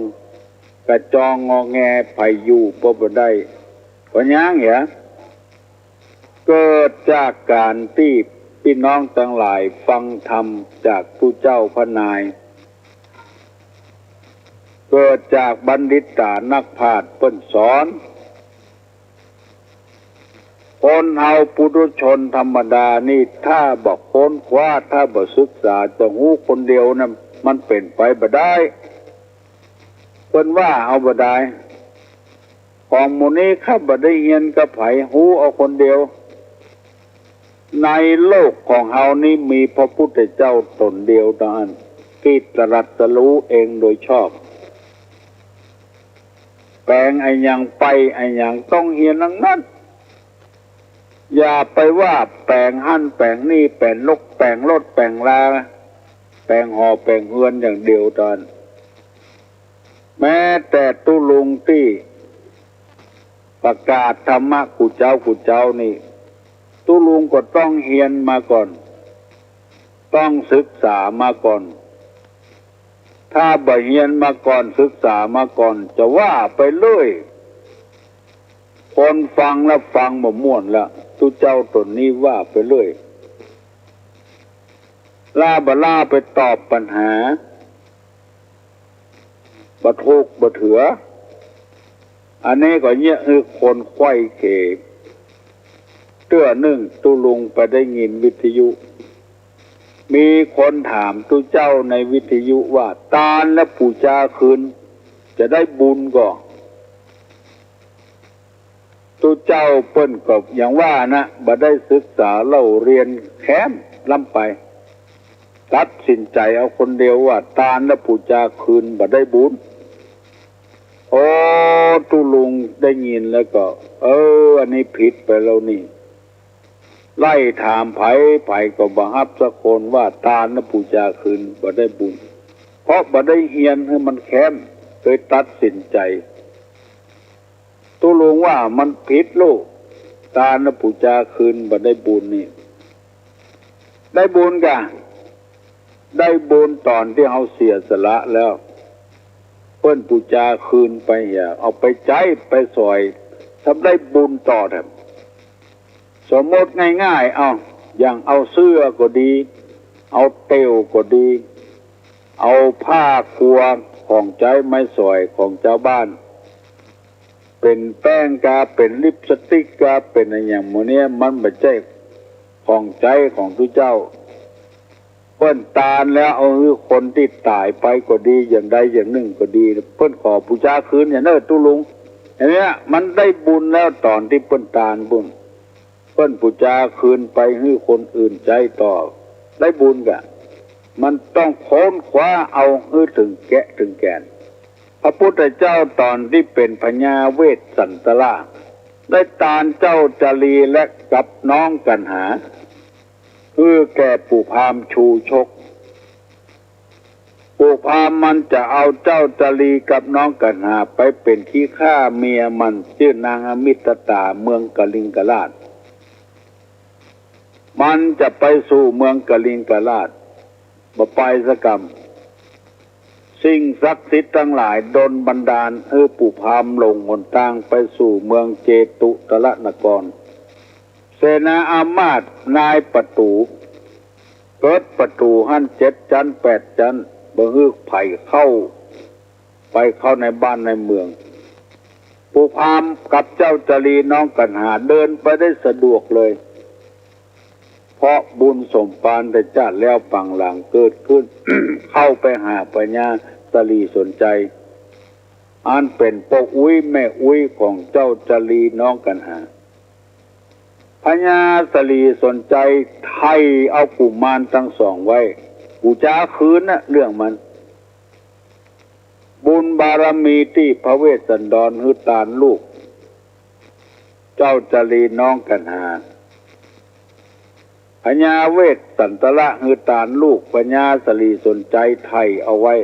กระจองงอแง ใผอยู่ปอบ่ได้ ก็ยังเหีย เกิดจากก๋านตี้ พี่น้องตังหลายฟังธรรมจากตุ๊เจ้าพระนาย เกิดจากบัณฑิตานักปราชญ์เปิ้นสอน คนเฮาปุถุชนธรรมดานี่ ถ้าบ่ค้นคว้า ถ้าบ่ศึกษา จะฮู้คนเดียวนั้นมันเป๋นไปบ่ได้ เปิ้นว่าเอาบ่ได้ ของหมู่นี้ข้าบ่ได้เฮียนกับใผ ฮู้เอาคนเดียว ในโลกของเฮานี้มีพระพุทธเจ้าต๋นเดียวเต้าอั้น ตี้ตรัสรู้เองโดยชอบ แป๋งอะหยังไปอะหยังต้องเฮียนตังนั้น อย่าไปว่าแป๋งหั้นแป๋งนี่ แป๋งรถ แป๋งรถ แป๋งรา แป๋งหอ แป๋งเฮือนอย่างเดียวเต้าอั้น แม้แต่ตุ๊ลุงตี้ประกาศธรรมะกู้เจ๊ากู้เจ๊านี่ ตุ๊ลุงก็ต้องเฮียนมาก่อน ต้องศึกษามาก่อน ถ้าบ่เฮียนมาก่อน ศึกษามาก่อน จะว่าไปเรื่อย คนฟังแล้วฟังบ่ม่วนละ ตุ๊เจ้าต๋นนี้ว่าไปเรื่อย ล้าบ่ล้าไปตอบปัญหา บ่ถูกบ่เถือ อันนี้ก็เยียะหื้อคนไขว้เขว เตื้อนึ่งตุ๊ลุงไปได้ยินวิทยุ มีคนถามตุ๊เจ้าในวิทยุว่า ตานและปู๋จาคืนจะได้บุญก่อ ตุ๊เจ้าเปิ้นก็อย่างว่านะ บ่ได้ศึกษาเล่าเรียนแคมล้ำไป ตัดสินใจ๋เอาคนเดียวว่า ตานและปู๋จาคืนบ่ได้บุญ โอ้ ตุ๊ลุงได้ยินแล้วก็ เออ อันนี้ผิดไปแล้วนี่ ไล่ถามใผ ใผก็บ่ฮับสักคนว่า ตานและปู๋จาคืนบ่ได้บุญ เพราะบ่ได้เฮียนหื้อมันแคม เลยตัดสินใจ๋ ตุ๊ลุงว่ามันผิดลูก ตานและปู๋จาคืนบ่ได้บุญนี่ ได้บุญก่ะ ได้บุญต๋อนตี้เฮาเสียสละแล้ว เปิ้นปู๋จาคืนไปเหีย เอาไปใจ๊ไปสอย ทำได้บุญตอบแถม สมมติง่ายๆ เอา อย่างเอาเสื้อก็ดี เอาเต็่วก็ดี เอาผ้ากัว ของใจ๊ไม้สอยของจาวบ้าน เป๋นแป้งกา เป๋นลิปสติกกา เป๋นอะหยังหมู่เนี้ย มันบ่ใจ้ของใจ๊ของตุ๊เจ้า เปิ้นตานแล้วเอาหื้อคนตี้ต๋ายไปก็ดี อย่างใดอย่างนึ่งก็ดี เปิ้นขอปู๋จาคืนอย่างเน้อตุ๊ลุง อันเนี้ยมันได้บุญแล้วต๋อนตี้เปิ้นตานปุ้น เปิ้นปู๋จาคืนไปหื้อคนอื่นใจ๊ต่อ ได้บุญก่ะ มันต้องค้นคว้าเอาหื้อเถิงแกะเถิงแก่น พระพุทธเจ้าต๋อนตี้เป๋นพญาเวสสันตระ ได้ตานเจ้าจารีและกับน้องกันหา หื้อแก่ปู่พราหมณ์ชูชก ปู่พราหมณ์มันจะเอาเจ้าจารีกับน้องกันหาไปเป๋นขี้ข้าเมียมัน จื้อนางอมิตตา เมืองกลิงกราช มันจะไปสู่เมืองกลิงกราช บ่ไปสักกำ สิ่งศักดิ์สิทธิ์ตังหลายดลบันดาลหื้อปู่พราหมณ์หลงหนตางไปสู่เมืองเจตุตรนคร เสนาอามาตย์นายประตู๋ เปิดประตู๋หั้นเจ็ดจั๊นแปดจั๊น บ่หื้อใผเข้า ไปเข้าในบ้านในเมือง ปู่พราหมณ์กับเจ้าจารีน้องกันหาเดินไปได้สะดวกเลย เพราะบุญสมปานแต่จาติแล้วปางหลังเกิดขึ้น เข้าไปหาพญาสลีสนชัย อันเป๋นป้ออุ๊ยแม่อุ๊ยของเจ้าจารีน้องกันหา พญาสลีสนชัยไถ่เอากุมารตังสองไว้ ปู๋จาคืนนะเรื่องมัน บุญบารมีตี้พระเวสสันดรหื้อตานลูก เจ้าจารีน้องกันหา พญาเวสสันตระหื้อตานลูก พญาสลีสนชัยไถ่เอาไว้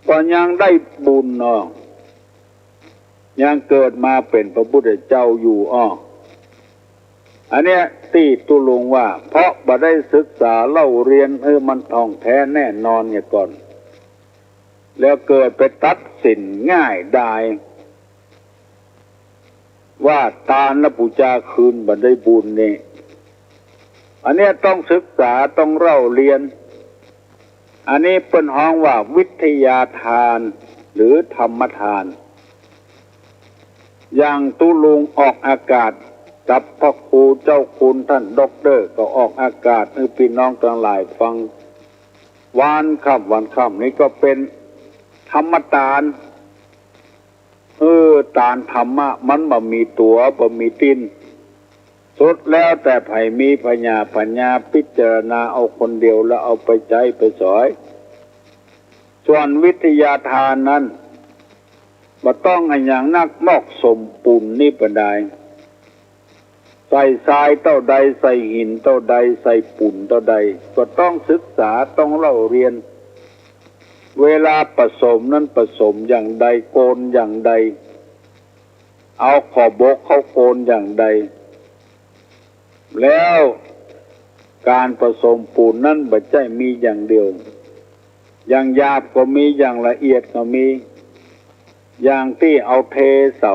ก็ยังได้บุญอ้อ ยังเกิดมาเป๋นพระพุทธเจ้าอยู่อ้อ อันเนี้ยตี้ตุ๊ลุงว่า เพราะบ่ได้ศึกษาเล่าเรียนหื้อมันถ่องแท้แน่นอนเหียก่อน แล้วเกิดไปตัดสินง่ายดาย ว่าตานและปู๋จาคืนบ่ได้บุญนี่ อันเนี้ยต้องศึกษา ต้องเล่าเรียน อันนี้เปิ้นฮ้องว่าวิทยาทานหรือธรรมทาน อย่างตุ๊ลุงออกอากาศกับพระครูเจ้าคุณต้านด็อกเตอร์ ก็ออกอากาศหื้อปี้น้องตังหลายฟัง วันค่ำวันค่ำ นี่ก็เป๋นธรรมตาน เออ ตานธรรมะมันบ่มีตั๋ว บ่มีตี๋น สุดแล้วแต่ใผมีผญาปั๋ญญาพิจารณาเอาคนเดียว แล้วเอาไปใจ๊ไปสอย ส่วนวิทยาทานนั้น บ่ต้องอะหยังนัก มอกส้มปู๋นนี่เป๋นใด ใส่ซายเต้าใด ใส่หินเต้าใด ใส่ปู๋นเต้าใด ก็ต้องศึกษา ต้องเล่าเรียน เวลาผสมนั้นผสมอย่างใด โกนอย่างใด เอาขอบบกเข้าโกนอย่างใด แล้วก๋านผสมปู๋นนั้นบ่ใจ้มีอย่างเดียว อย่างหยาบก็มี อย่างละเอียดก็มี อย่างตี้เอาเทเสา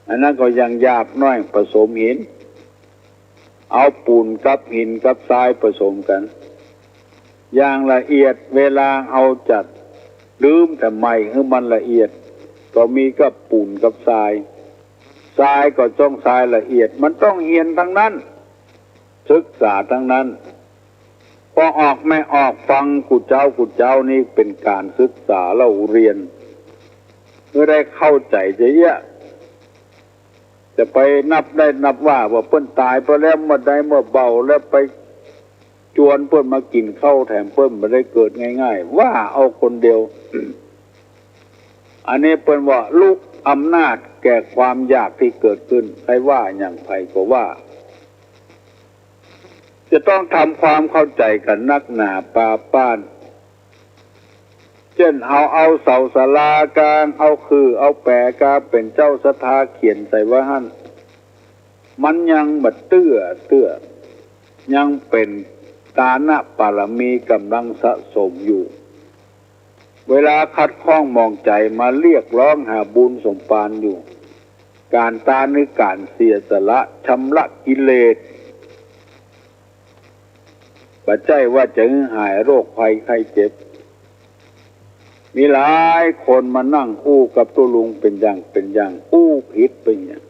อันนั้นก็อย่างหยาบน้อย ผสมหิน เอาปู๋นกับหินกับซายผสมกั๋น อย่างละเอียดเวลาเอาจัด ลืมแต่ใหม่หื้อมันละเอียด ก็มีกับปู๋นกับซาย ซายก็ต้องซายละเอียด มันต้องเฮียนตังนั้น ศึกษาตังนั้น ปอออกไม่ออกฟังกู้เจ๊ากู้เจ๊านี่เป๋นก๋านศึกษาเล่าเรียน เปื้อได้เข้าใจ๋จะเยียะ จะไปนับได้นับว่า ว่าเปิ้นต๋ายไปแล้วเมื่อใดเมื่อเบา แล้วไปจวนเปิ้นมากิ๋นข้าวแถม เปิ้นบ่ได้เกิดง่ายๆ ว่าเอาคนเดียว อันนี้เปิ้นว่าลุอำนาจแก่ความอยากตี้เกิดขึ้น ใผว่าอย่างใผก็ว่า จะต้องทำความเข้าใจ๋กั๋นนักหนาปาป้าน เจ้นเอา เอาเสาศาลากาง เอาขื่อเอาแป๋กางเป๋นเจ้าศรัทธาเขียนใส่ไว้หั้น มันยังบ่เตื้อเตื้อ ยังเป๋นตานปารมีก๋ำลังสะสมอยู่ เวลาขัดข้องหมองใจ๋มาเรียกร้องหาบุญสมภารอยู่ ก๋านตานหื้อก๋านเสียสละชำระกิเลส บ่ใจ้ว่าจะหื้อหายโรคภัยไข้เจ็บ มีหลายคนมานั่งอู้กับตุ๊ลุงเป๋นอย่างเป๋นอย่าง อู้ผิดไปเนี่ย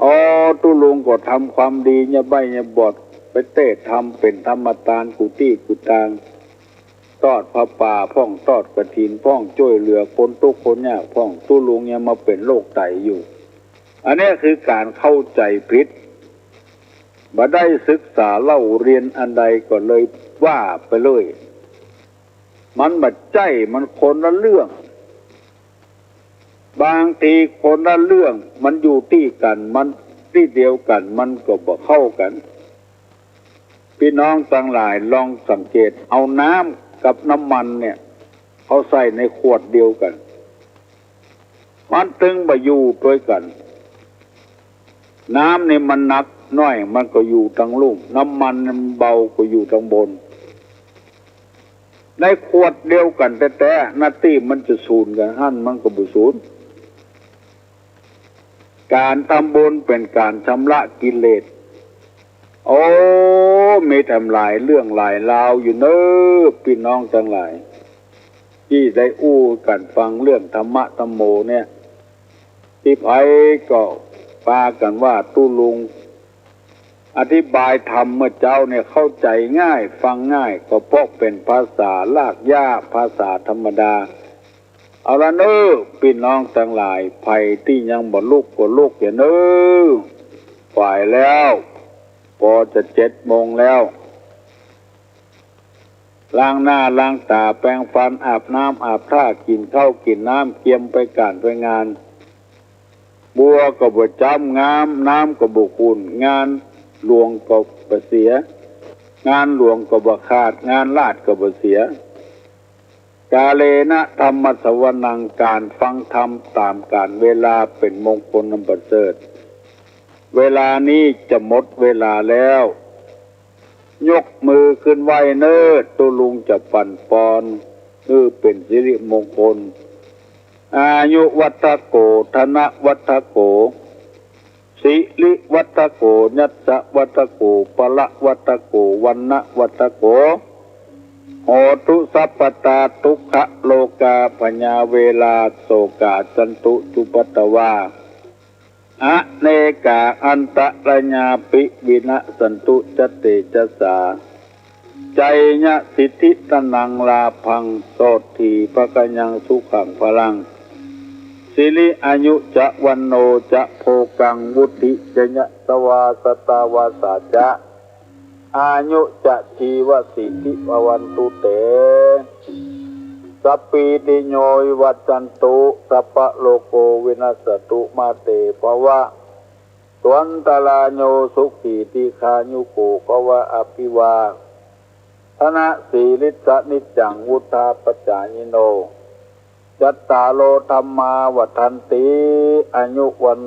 อ๋อ ตุ๊ลุงก็ทำความดีเยียะใบ้เยียะบอด ไปเต๊ทำเป๋นธรรมตานกู้ตี้กู้ตาง ตอดผ้าป่าพ่อง ตอดกฐินพ่อง จ้วยเหลือคนตุ๊กข์คนยากพ่อง ตุ๊ลุงยังมาเป๋นโรคไตอยู่ อันเนี้ยคือก๋านเข้าใจ๋ผิด บ่ได้ศึกษาเล่าเรียนอันใดก็เลยว่าไปเลย มันบ่ใจ้ มันคนละเรื่อง บางทีคนละเรื่อง มันอยู่ตี้กั๋น มันตี้เดียวกั๋น มันก็บ่เข้ากั๋น ปี้น้องตังหลายลองสังเกต เอาน้ำกับน้ำมันเนี่ย เอาใส่ในขวดเดียวกั๋น มันตึงบ่อยู่ตวยกั๋น น้ำนี่มันหนักน้อย มันก็อยู่ตังลุ่ม น้ำมันมันเบาก็อยู่ตังบน ในขวดเดียวกั๋นแต๊ๆ หน้าตี้มันจะสูนกั๋นหั้น มันก็บ่สูน ก๋านทำบุญเป๋นก๋านชำระกิเลส โอ้ มีแถมหลายเรื่องหลายราวอยู่เน้อ ปี้น้องตังหลาย ตี้ได้อู้กั๋นฟังเรื่องธรรมะธัมโมเนี่ย ตี้ใผก็ปากั๋นว่าตุ๊ลุงอธิบายธรรมเมื่อเจ๊าเนี่ยเข้าใจ๋ง่าย ฟังง่าย ก็เพราะเป๋นภาษารากหญ้า ภาษาธรรมดา เอาละเน้อ ปี้น้องตังหลาย ใผตี้ยังบ่ลุกก็ลุกเหียเน้อ สายแล้ว ปอจะเจ็ดโมงแล้ว ล้างหน้าล้างต๋าแปรงฟัน อาบน้ำอาบท่า กิ๋นข้าวกิ๋นน้ำ เกียมไปก๋านไปงาน บัวก็บ่จ๊ำ งาม น้ำก็บ่ขุ่น งานหลวงก็บ่เสีย งานหลวงก็บ่ขาด งานลาดก็บ่เสีย กาเลนะธัมมะสวนัง ก๋านฟังธรรมต๋ามก๋าลเวลาเป๋นมงคลอันประเสริฐ เวลานี้จะหมดเวลาแล้ว ยกมือขึ้นไหว้เน้อ ตุ๊ลุงจะปั๋นปอนหื้อเป๋นสิริมงคล อายุวัฒโก ธนวัฒโก โส สิริวัฒโข ยัสสะวัฒโข พละวัฒโข วรรณะวัฒโข โหตุสัพพตา ทุกขโรคาพยาเวรา โสกาสันตุจุปัตตวา อเนกาอันตรายาปิ วินัสสันตุจะเตจสา ชัยยะสิทธิธนังลาภัง โสตถีภะคะยังสุขังพลัง สิริอายุจะวัณโณจะโภคัง วุฒิจะยะสวา สะตาวาสาจะ อายุจะจีวะสิทธิภะวันตุเต สัพพีติโยวิวัชชันตุ สัพพะโรโควินัสสะตุ มาเตภะวัตวันตะราโย สุขีทีฆายุโกภะวะ อภิวาทะนะสีลิสสะนิจจัง วุฑฒาปะจายิโน จัตตาโรธัมมาวัฑฒันติ อายุวัณโณ